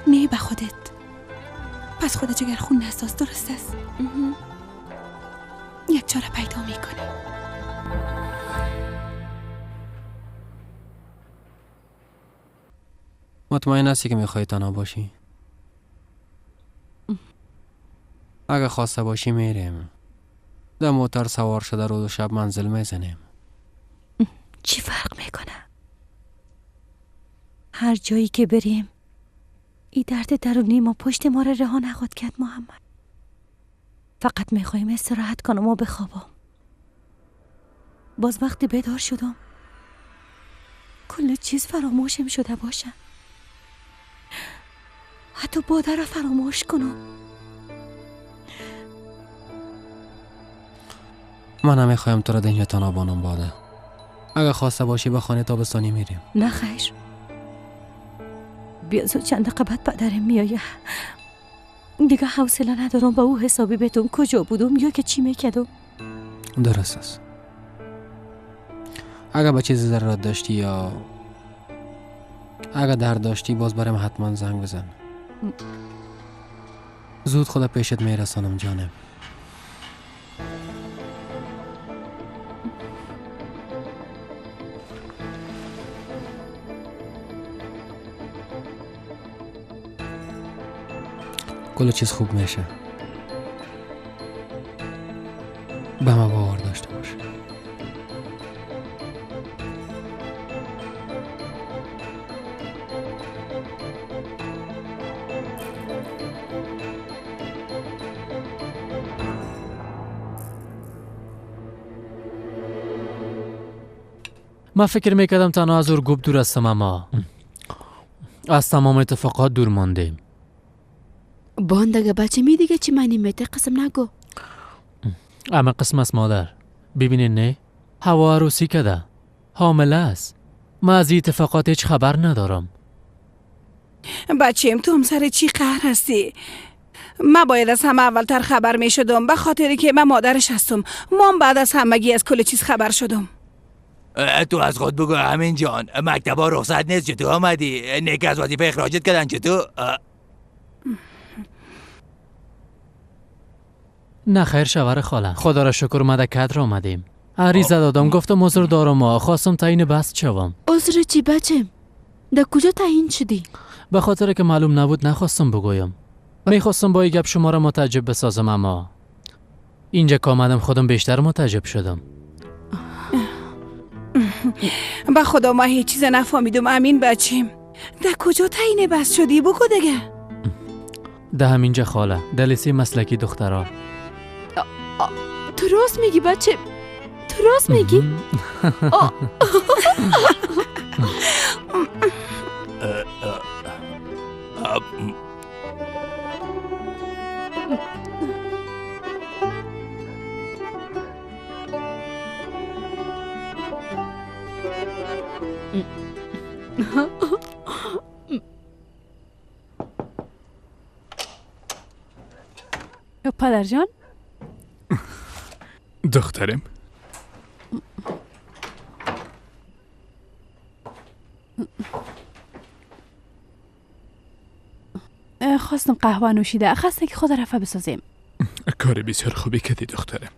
S8: نه به خودت. پس خودت جگر خون نساز، درست است؟ یک چاره پیدا میکنی.
S10: مطمئن هستی که میخوای تنها باشی؟ اگه خواسته باشی میریم. در موتر سوار شده روز و شب منزل میزنیم.
S16: چی فرق میکنه؟ هر جایی که بریم ای درد درونی ما پشت ما را رها نخواد کرد محمد. فقط میخوایم استراحت کنم و بخوابم. باز وقتی بیدار شدم کل چیز فراموشم شده باشه. حتی باده را فراموش کنم.
S10: من نمیخوایم تو را اینجا تنها بانم باده. اگه خواسته باشی به خانه تابستانی میریم.
S16: نه خیر، بیا زود چند دقیقه بعد پدرم میایه. دیگه حوصله ندارم با او حسابی بتون کجا بودم یا که چی میکردم.
S10: درست است. اگه به چیزی ضرورت داشتی یا اگه درد داشتی باز برایم حتما زنگ بزن. زود خدا پیشت میرسانم جانم. کل چیز خوب میشه. به ما باور داشته باش.
S12: من فکر میکردم تنها از ارگوب دور هستم، اما از تمام اتفاقات دور ماندیم.
S11: باندگه بچه می دیگه چی معنی میته قسم نگو.
S12: اما قسم است مادر. ببینین نه، هوا عروسی کده، حامله است. من از اتفاقات هیچ خبر ندارم.
S8: بچیم تو هم سر چی قهر هستی؟ من باید از همه اولتر خبر می شدم، به خاطری که من مادرش هستم. ما بعد از همگی از کل چیز خبر شدم.
S6: تو از خود بگو امین جان، مکتبا رخصت نیست، چطور آمدی؟ نیک از وظیفه اخراجت کردن چطور؟
S12: نه خیر شوهر خاله، خدا را شکر ما در کدر آمدیم. عریضه دادم، گفتم عذر دارم و خواستم تعیین بست شوم.
S11: عذر چی بچم؟ در کجا تعیین شدی؟
S12: به خاطر که معلوم نبود نخواستم بگویم. میخواستم با این گپ شما را متعجب بسازم، اما اینجا که آمدم خودم بیشتر متعجب شدم.
S8: به خدا ما هیچ چیز نفهمیدم امین بچیم. در کجا تعیین بست شدی بگو دیگه؟
S12: ده همینجا خاله، در لیسه مسلکی دختران.
S11: تو راست میگی بچه، تو راست میگی؟
S13: پدر جان.
S15: دخترم
S13: خواستم قهوه نوشیده، خواستم که خود رفع بسازیم.
S15: کار بسیار خوبی کردی دخترم.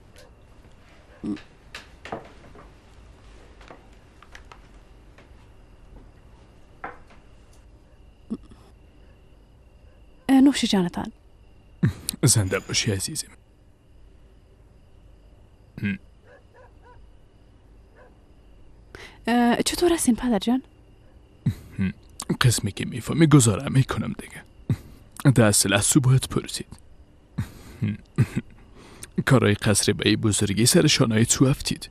S13: نوش جانتان.
S15: زنده باشی عزیزم.
S13: چطور هستین پدر جان؟
S15: قسمی که میفهمی گذاره میکنم دیگه. در اصل از تو باید پرسید. کارای قصر به ای بزرگی سر شانهای تو افتید.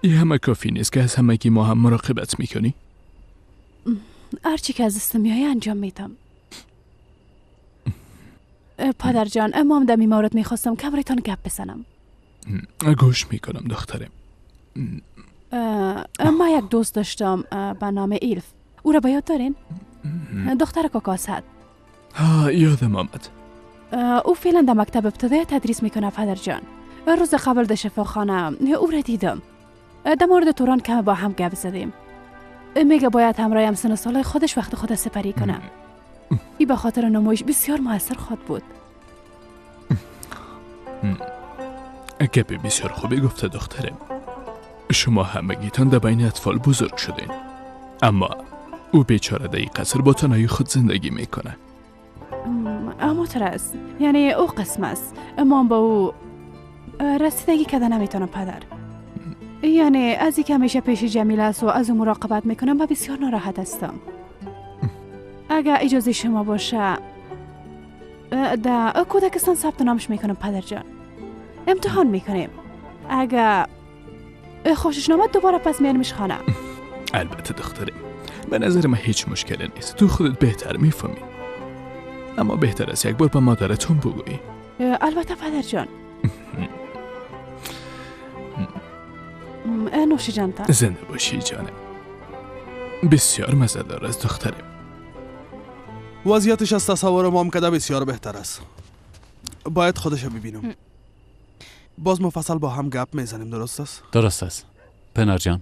S15: ای همه کافی نیست که از همگی ما هم مراقبت میکنی؟
S13: هرچی که از دستم میایه انجام میدم. پدر جان امام در این مورد میخواستم کمریتان گپ بزنم.
S15: گوش میکنم دخترم.
S13: ما یک دوست داشتم به نام ایلف، او را به یاد دارین؟ دختر کاکا اسد.
S15: یادم آمد.
S13: او فعلا در مکتب ابتدایی تدریس میکنه پدر جان. روز قبل در شفاخانه او را دیدم. در مورد توران کم با هم گپ زدیم. میگه باید همراه هم سن سالای خودش وقت خود سپری کنه. ای به خاطر نمایش بسیار موثر خواهد بود.
S15: گپ بسیار خوبی گفته دخترم. شما همگیتان در بین اطفال بزرگ شدین، اما او بیچاره در این قصر با تنهایی خود زندگی میکنه.
S13: اما ترس، یعنی او قسم است. اما با او رسیدگی کده نمیتونم پدر. یعنی از اینکه همیشه پیش جمیله است و از او مراقبت میکنم و بسیار ناراحت هستم. اگر اجازه شما باشه در کودکستان ثبت نامش میکنم پدر جان. امتحان میکنیم. اگه خوشش نامد دوباره پس میارمش خانه.
S15: البته دخترم، به نظر من هیچ مشکلی نیست. تو خودت بهتر میفهمی. اما بهتر است یک بار به مادرتون بگویی.
S13: البته پدر جان. نوش جانتان.
S15: زنده باشی جانم. بسیار مزه‌دار است دخترم.
S20: وضعیتش از تصور ما هم کده بسیار بهتر است. باید خودش رو ببینم. باز مفصل با هم گپ میزنیم، درست است؟
S2: درست است. پنار جان،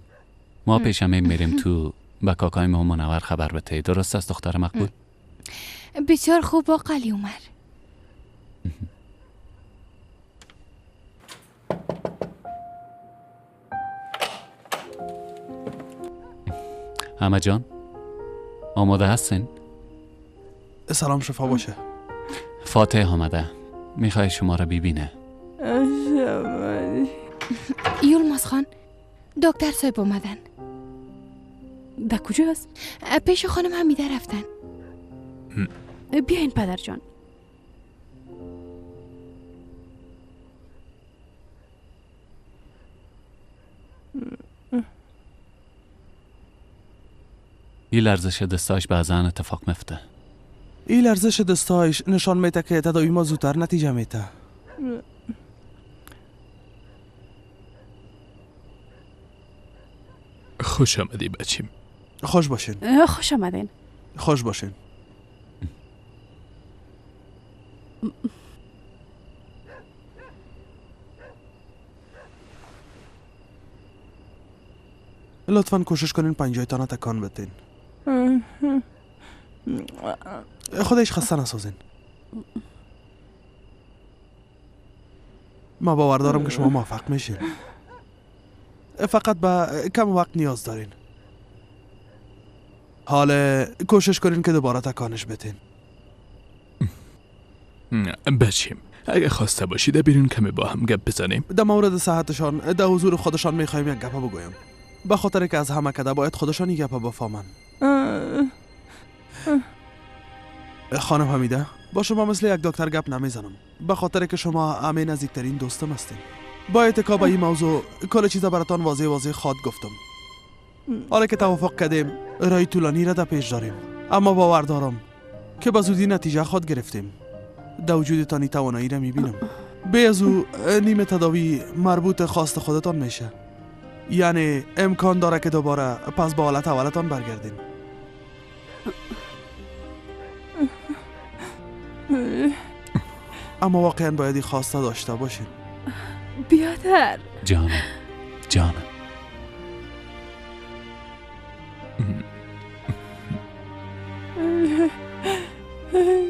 S2: ما پیش همه میریم تو به کاکای ما منور خبر بده. درست است دختر مقبول؟
S14: بسیار خوب آقا علی عمر.
S2: همه جان آماده هستین؟
S20: سلام شفا باشه.
S2: فاتح آمده، میخوای شما را ببینه.
S14: یولماز خان، دکتر صاحب آمدن.
S13: در کجاست؟
S14: پیش خانم حمیده رفتن.
S13: بیاین پدر جان.
S2: این لرزش دستاش بعضا اتفاق میفته.
S20: این لرزش دستایش نشان میده که تداوی ما زودتر نتیجه میده.
S15: خوش آمدی بچیم.
S20: خوش باشین.
S13: خوش آمدین.
S20: خوش باشین. لطفا کوشش کنین پنجایتان تکان بدین. خودش خسته نسازین. ما باور دارم که شما موفق میشین. فقط به کم وقت نیاز دارین. حال کوشش کنین که دوباره تکانش بدین.
S15: بچیم، اگه خواسته باشید بیرون کمی با هم گپ بزنیم.
S20: در مورد صحتشان در حضور خودشان میخوایم یک گپ بگویم. به خاطر که از همه کده باید خودشان یک گپ بفهمن. خانم حمیده، با شما مثل یک دکتر گپ نمیزنم، به خاطر که شما همه نزدیکترین دوستم هستین. با اتکا به این موضوع کل چیزا براتان واضح خواد گفتم. حالا که توافق کردیم راه طولانی را در پیش داریم، اما باور دارم که به زودی نتیجه خود گرفتیم. در وجودتان توانایی را میبینم. به از او نیمه تداوی مربوط خواست خودتان میشه، یعنی امکان داره که دوباره پس به حالت اولتان برگردین. اما واقعا باید خواسته داشته باشین.
S13: بیادر
S2: جانم، جانم.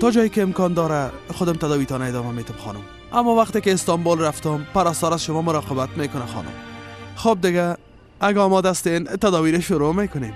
S20: تا جایی که امکان داره خودم تداویتان ادامه میتم خانم. اما وقتی که استانبول رفتم پرستار از شما مراقبت میکنه خانم. خب دیگه اگه آماده هستین تداوی رو شروع میکنیم.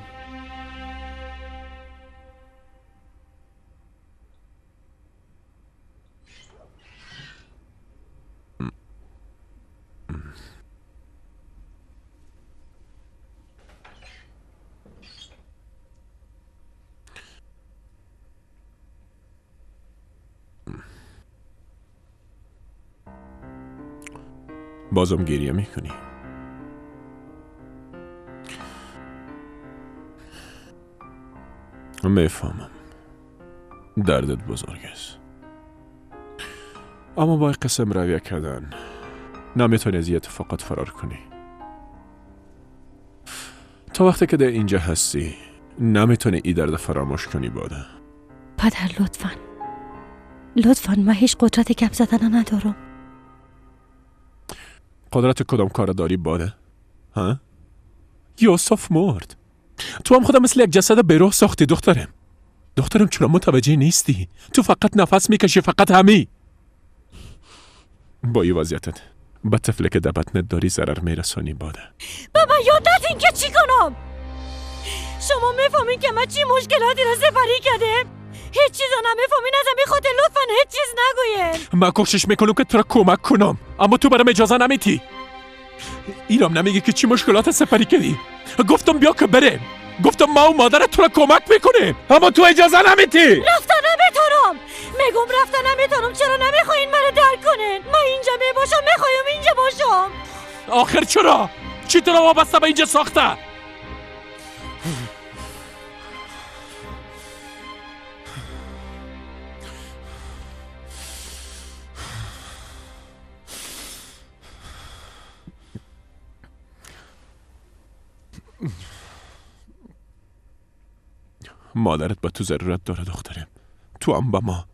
S15: بازم گریه میکنی. میفهمم دردت بزرگ است، اما با قسم رویه کردن نمیتونی از اتفاقات فرار کنی. تا وقتی که در اینجا هستی نمیتونی ای درد فراموش کنی. باده
S16: پدر لطفاً لطفاً، من هیچ قدرت گپ زدن ندارم.
S15: قدرت کدام کار داری باده؟ ها؟ یوسف مرد، تو هم خودم مثل یک جسد بیروح ساختی دخترم. دخترم چرا متوجه نیستی؟ تو فقط نفس میکشی، فقط همی. با این وضعیتت به طفلی که در بطنت داری ضرر میرسانی باده.
S16: بابا یاد ندین که چی کنم. شما میفهمین که من چی مشکلاتی را سپری کردم؟ هیچ چیز رو نمیفهمین از همین خاطر لطفا هیچ چیز نگوین.
S15: من کوشش میکنم که تو را کمک کنم، اما تو برام اجازه نمیدی. ایرام نمیگه که چی مشکلات سپری کردی. گفتم بیا که بریم، گفتم ما و مادرت تو را کمک میکنیم، اما تو اجازه نمیدی.
S16: رفتن نمیتونم. میگم رفتن نمیتونم. چرا نمیخواین منو درک کنین؟ من اینجا میباشم، میخوایم اینجا باشم.
S15: آخر چرا؟ چی تو را وابسته به اینجا ساخته؟ مادرت با تو ضرورت داره دخترم، تو هم با ما.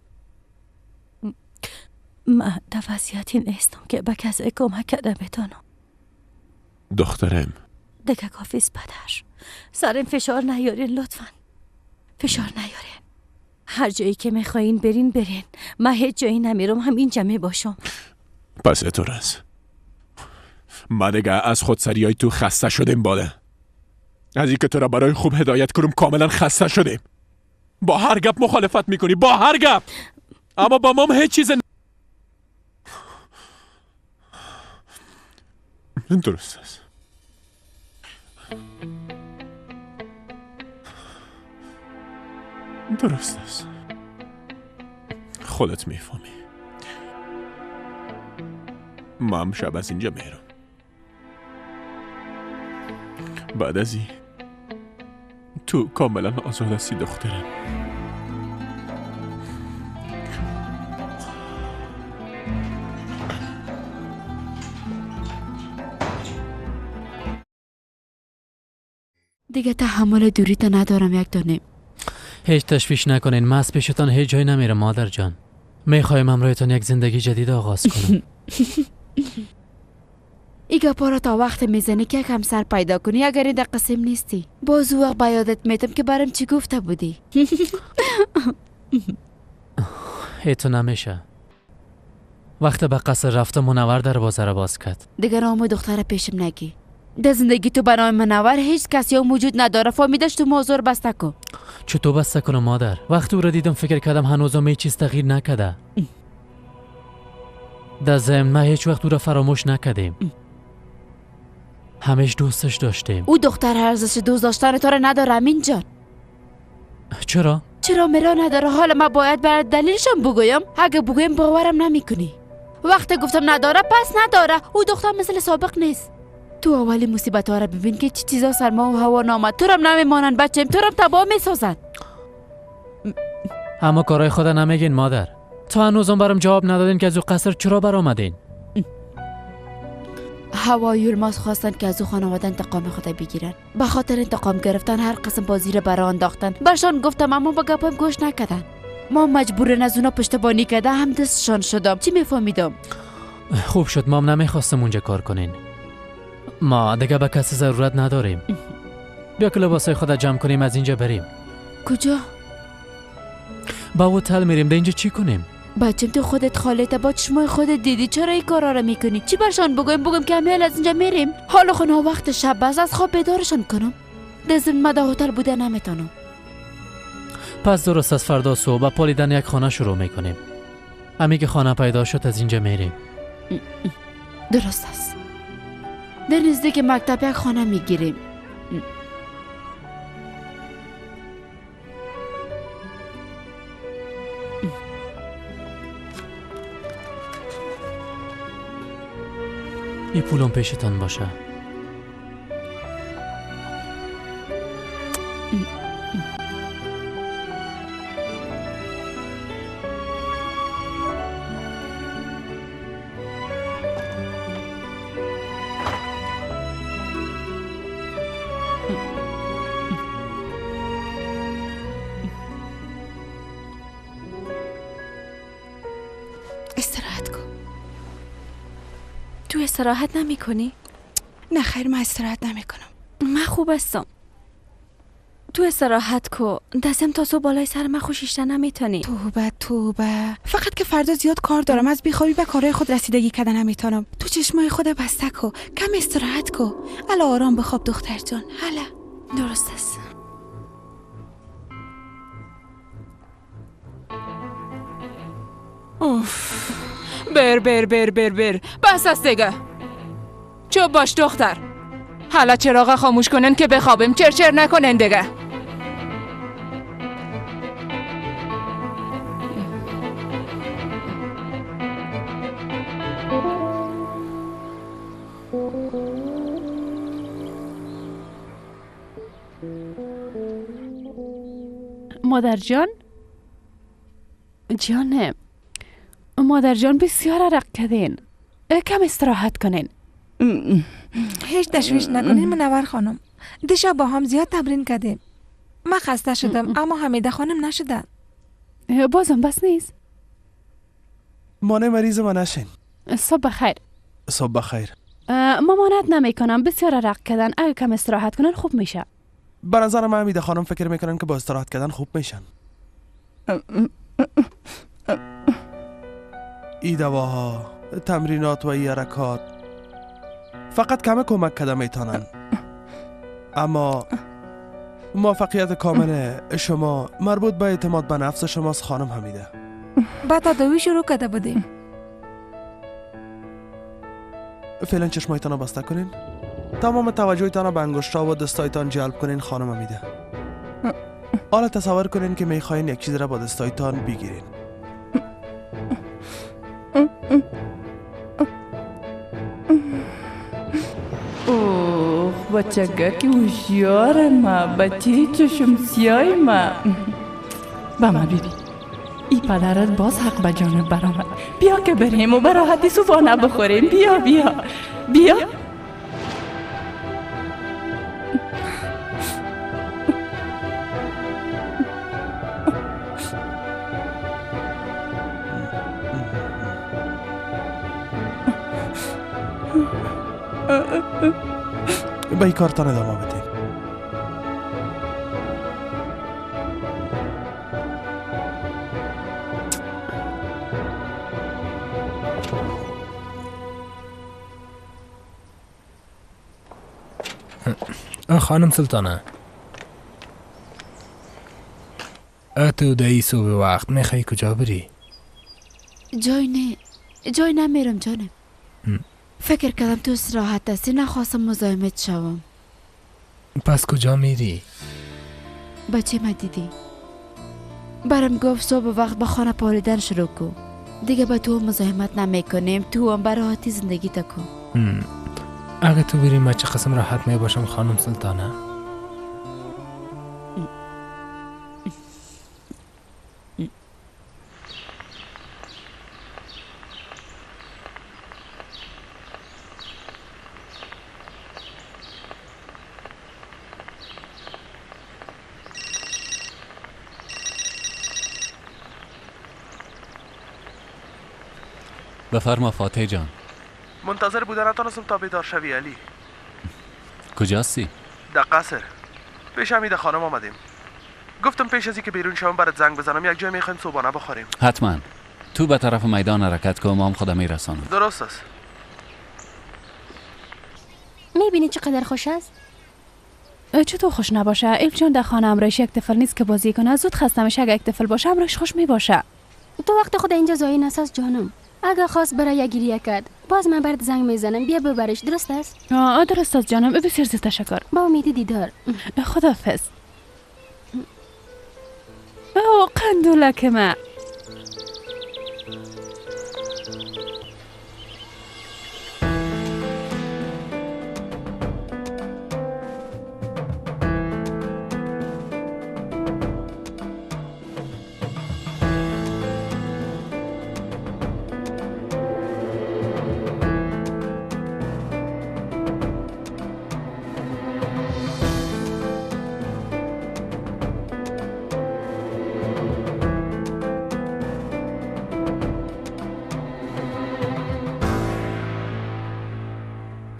S16: من در وضعیتی نیستم که به کسی کمک کرده بتانم.
S15: دخترم
S16: دیگه کافیست پدر، سرم فشار نیارین لطفا، فشار نیارین. هر جایی که میخواین برین برین، من هیچ جایی نمیرم، هم اینجا میباشم.
S15: پس اتور است. ما دیگه از خودسری های تو خسته شدیم باده. از اینکه تو را برای خوب هدایت کنم کاملا خسته شدیم. با هر گپ مخالفت میکنی، با هر گپ، اما با مام هیچ چیز درست است. درست است، خودت میفهمی. ما هم شب از اینجا میرم. بعد از این تو کاملا آزاد هستی دخترم.
S11: دیگه تحمل دوری تا ندارم یک دانه.
S12: هیچ تشویش نکنین، من از پیشتان هیچ جای نمیرم مادر جان. میخوایم همراهتان یک زندگی جدید آغاز کنم.
S11: ای گپا را تا وقت میزنی که یک همسر پیدا کنی، اگر این در قسم نیستی باز او وقت به یادت میتم که برم چی گفته بودی.
S12: ایتو نمیشه. وقت به قصر رفتم منور دروازه را باز کرد.
S11: دیگه نام دختر پیشم نگی. در زندگی تو برای منور هیچ کسی موجود نداره، فهمیدش؟ تو موضوع بسته کن.
S12: چطور بسته کنم مادر؟ وقتی او را دیدم فکر کردم هنوزم هیچ چیز تغییر نکرده. در ضمن ما هیچ وقت او را فراموش نکردیم، همیش دوستش داشتیم.
S11: او دختر ارزش دوست داشتن تو را نداره امین جان.
S12: چرا؟
S11: چرا مرا نداره؟ حالا ما باید برای دلیلشم بگویم؟ اگه بگویم باورم نمیکنی. وقتی گفتم نداره پس نداره. او دختر مثل سابق نیست. تو اولی مصیبت ها را ببین که چی چیزا سر ما و هوا نامد. تو رم نمیمانند بچم، تو رم تباه میسازند.
S12: اما کارای خدا نمیگین مادر. تو هنوزم برام جواب ندادین که از او قصر چرا برآمدین.
S11: هوا یولماز خواستن که از او خانواده انتقام خود بگیرن. به خاطر انتقام گرفتن هر قسم بازی را برا انداختن. برشان گفتم اما با گپم گوش نکردن. ما مجبورن از اونا پشتبانی کرده هم دستشان شدم. چی میفهمیدم؟
S12: خوب شد، ما هم نمیخواستم اونجا کار کنین. ما دیگه به کسی ضرورت نداریم. بیا که لباسای خود جمع کنیم از اینجا بریم.
S11: کجا؟
S12: با هتل میریم. در اینجا چی کنیم؟
S11: بچم تو خودت خالته، با چشمای خودت دیدی. چرا این کارا را میکنی؟ چی برشان بگویم؟ بگم که همیال از اینجا میریم؟ حالا خونه وقت شب بس از خواب بیدارشان کنم. در ضمن ما در هتل بوده نمیتونم.
S12: پس درست از فردا صبح با پالیدن یک خانه شروع میکنیم. همی که خانه پیدا شد از اینجا میریم.
S11: درست است. در نزدیک مکتب یک خانه میگیریم.
S12: این پولم پیشتان باشه.
S8: استراحت کن.
S4: تو استراحت نمی کنی؟
S8: نه خیر، من استراحت نمی کنم.
S4: من خوب هستم. تو استراحت کو. دستم تا صبح بالای سر من خوشیشته نمیتونی.
S8: توبه توبه، فقط که فردا زیاد کار دارم، از بیخوابی به کارهای خود رسیدگی کردن نمیتونم. تو چشمای خود بسته کو، کم استراحت کو. الا آرام بخواب دختر جان. هلا.
S4: درست است.
S18: اوف، بر بر بر بر بر، بس است دیگه. چوب باش دختر. حالا چراغ خاموش کنن که بخوابیم، چرچر نکنن دیگه.
S13: مادر جان، جانم مادر جان، بسیار عرق کردین، کم استراحت کنین.
S8: هیچ تشویش نکنین منور خانم، دیشب با هم زیاد تمرین کردیم. من خسته شدم اما حمیده خانم نشدن.
S13: بازم بس نیست.
S20: مانع مریض ما نشین.
S13: صبح بخیر.
S20: صبح بخیر.
S13: مامانت نمی کنم، بسیار عرق کردن، اگه کم استراحت کنن خوب میشه.
S20: به نظر من حمیده خانم فکر میکنن که با استراحت کردن خوب میشن. ای دواها، تمرینات و ای حرکات فقط کم کمک کده میتونن، اما موفقیت کامل شما مربوط به اعتماد به نفس شماست خانم حمیده.
S8: با تداوی شروع کرده بودیم.
S20: فعلا چشمایتان را بسته کنین، تمام توجهتان را به انگشت‌ها و دستایتان جلب کنین خانم حمیده. حالا تصور کنین که میخواین یک چیز را با دستایتان بگیرین.
S5: اوه بچگک هوشیار ما، بچه چشم سیاه ما. با ما بیبی ای پدرت باز حق به جانب برآمد. بیا که بریم و براحتی صبحانه بخوریم. بیا بیا بیا.
S20: به این کارتان ادامه بدین.
S1: خانم سلطانه، تو در این صبح وقت میخوای کجا بری؟
S11: جای نه، جای نمیرم جانم. فکر کردم تو استراحت هستی، نخواستم مزاحمت شوم.
S1: پس کجا میری؟
S11: بچه ما دیدی برم گفت صبح وقت به خانه پالیدن شروع کو، دیگه به تو مزاحمت نمیکنیم، تو هم براحتی زندگی تکو.
S1: اگه تو بری من چه قسم راحت می باشم خانم سلطانه.
S2: بفرما فاتح جان.
S20: منتظر بودن نتانستم تا بیدار شوی علی.
S2: کجاستی؟
S20: در قصر پیش حمیده خانم آمدیم. گفتم پیش از اینکه بیرون شوم برات زنگ بزنم، یک جای میخوایم صبحانه بخوریم.
S2: حتما. تو به طرف میدان حرکت کن، ما هم خودم میرسانم.
S20: درست است.
S14: میبینی چقدر خوش است؟
S13: چطور خوش نباشه؟ ایل جان در خانه امرایش یک طفل نیست که بازی کنه، زود خسته میشه. اگه یک طفل باشه امرایش خوش میباشه.
S14: تو وقت خود اینجا زایی نساز جانم. اگه خواست برای گریه کرد باز من برات زنگ میزنم، بیا ببرش. درست است؟
S13: آه درست است جانم، بسیار زیاد تشکر.
S14: با امید دیدار.
S13: خداحافظ. اوه قندولک ما.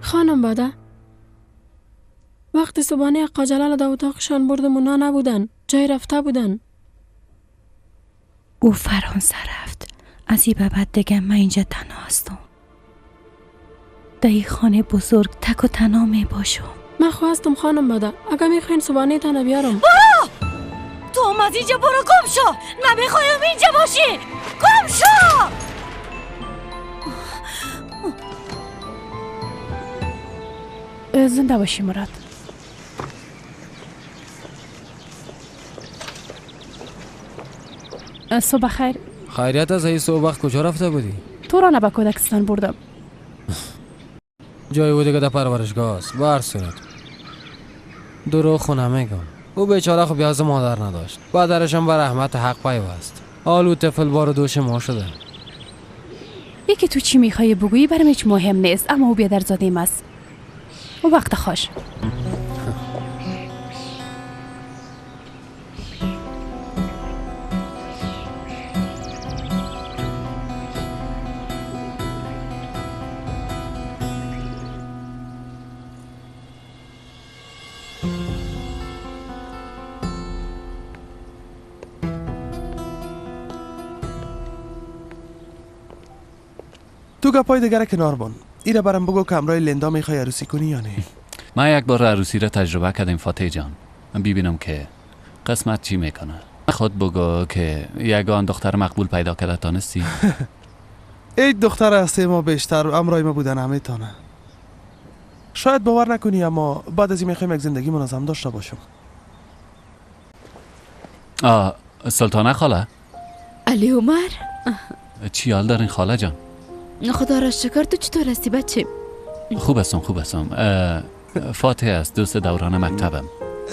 S17: خانم باده، وقتی صبحانه آقا جلال در اتاقشان بردم اونا نبودن، جای رفته بودن.
S16: او فرانسه رفت. از این به بعد دیگه من اینجا تنها هستم. در این خانه بزرگ تک و تنها می باشم.
S17: من خواستم خانم باده، اگه میخواین صبحانه تنها بیارم.
S16: برو! تو هم از اینجا برو، گم شو! نمیخوایم اینجا باشی! گم شو!
S13: زنده باشی مراد. صبح خیر.
S10: خیریت از این صبح وقت کجا رفته بودی؟
S13: تو را به کودکستان بردم.
S10: جای او دیگه در پرورشگاه است. به هر صورت دروغ خو نمیگم، او بیچاره خو بیاز مادر نداشت، پدرش هم به رحمت حق پیوست. حال او طفل بار دوش ما شده.
S13: یکی تو چی میخوای بگویی برام هیچ مهم نیست، اما او بیادرزاده است. وقت خوش.
S20: تو گپای دیگر کنار بان. ایره برام بگو که همراه لندا میخوای عروسی کنی یا نه؟
S2: من یک بار عروسی را تجربه کردیم فاتح جان. ببینم که قسمت چی میکنه. خود بگو که یگان دختر مقبول پیدا کرده تانستی؟
S20: ای دختر هستی ما بیشتر همراه ما بودن نمیتونه. شاید باور نکنی اما بعد از این میخوایم یک زندگی منظم داشته باشم.
S2: سلطانه خاله.
S11: علی عمر
S2: چی حال دارین خاله جان؟
S11: خدا را شکر. تو چطور هستی بچه؟
S2: خوب هستم خوب هستم. فاتح است، دوست دوران مکتبم.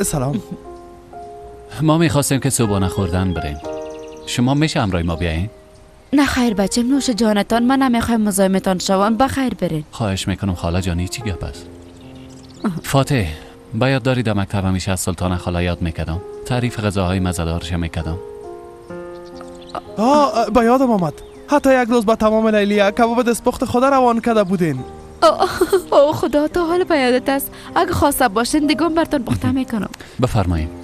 S20: سلام.
S2: ما میخواستیم که صبحانه خوردن بریم. شما میشه همراه ما بیاین؟
S11: نه خیر بچه، نوش جانتان، من نمیخوایم مزاحمتان شوم، بخیر برین.
S2: خواهش میکنم خاله جانی، چی گپ است؟ فاتح باید داری در مکتب همیشه از سلطانه خاله یاد میکردم، تعریف غذاهای مزه‌دارش میکردم.
S20: به یادم آمد، حتی یک روز با تمام لیلیه کباب دستپخت خدا روان کرده بودین.
S11: او خدا، تا حال به یادت است. اگه خواسته باشین دیگه براتون پخته میکنم.
S2: بفرمایید.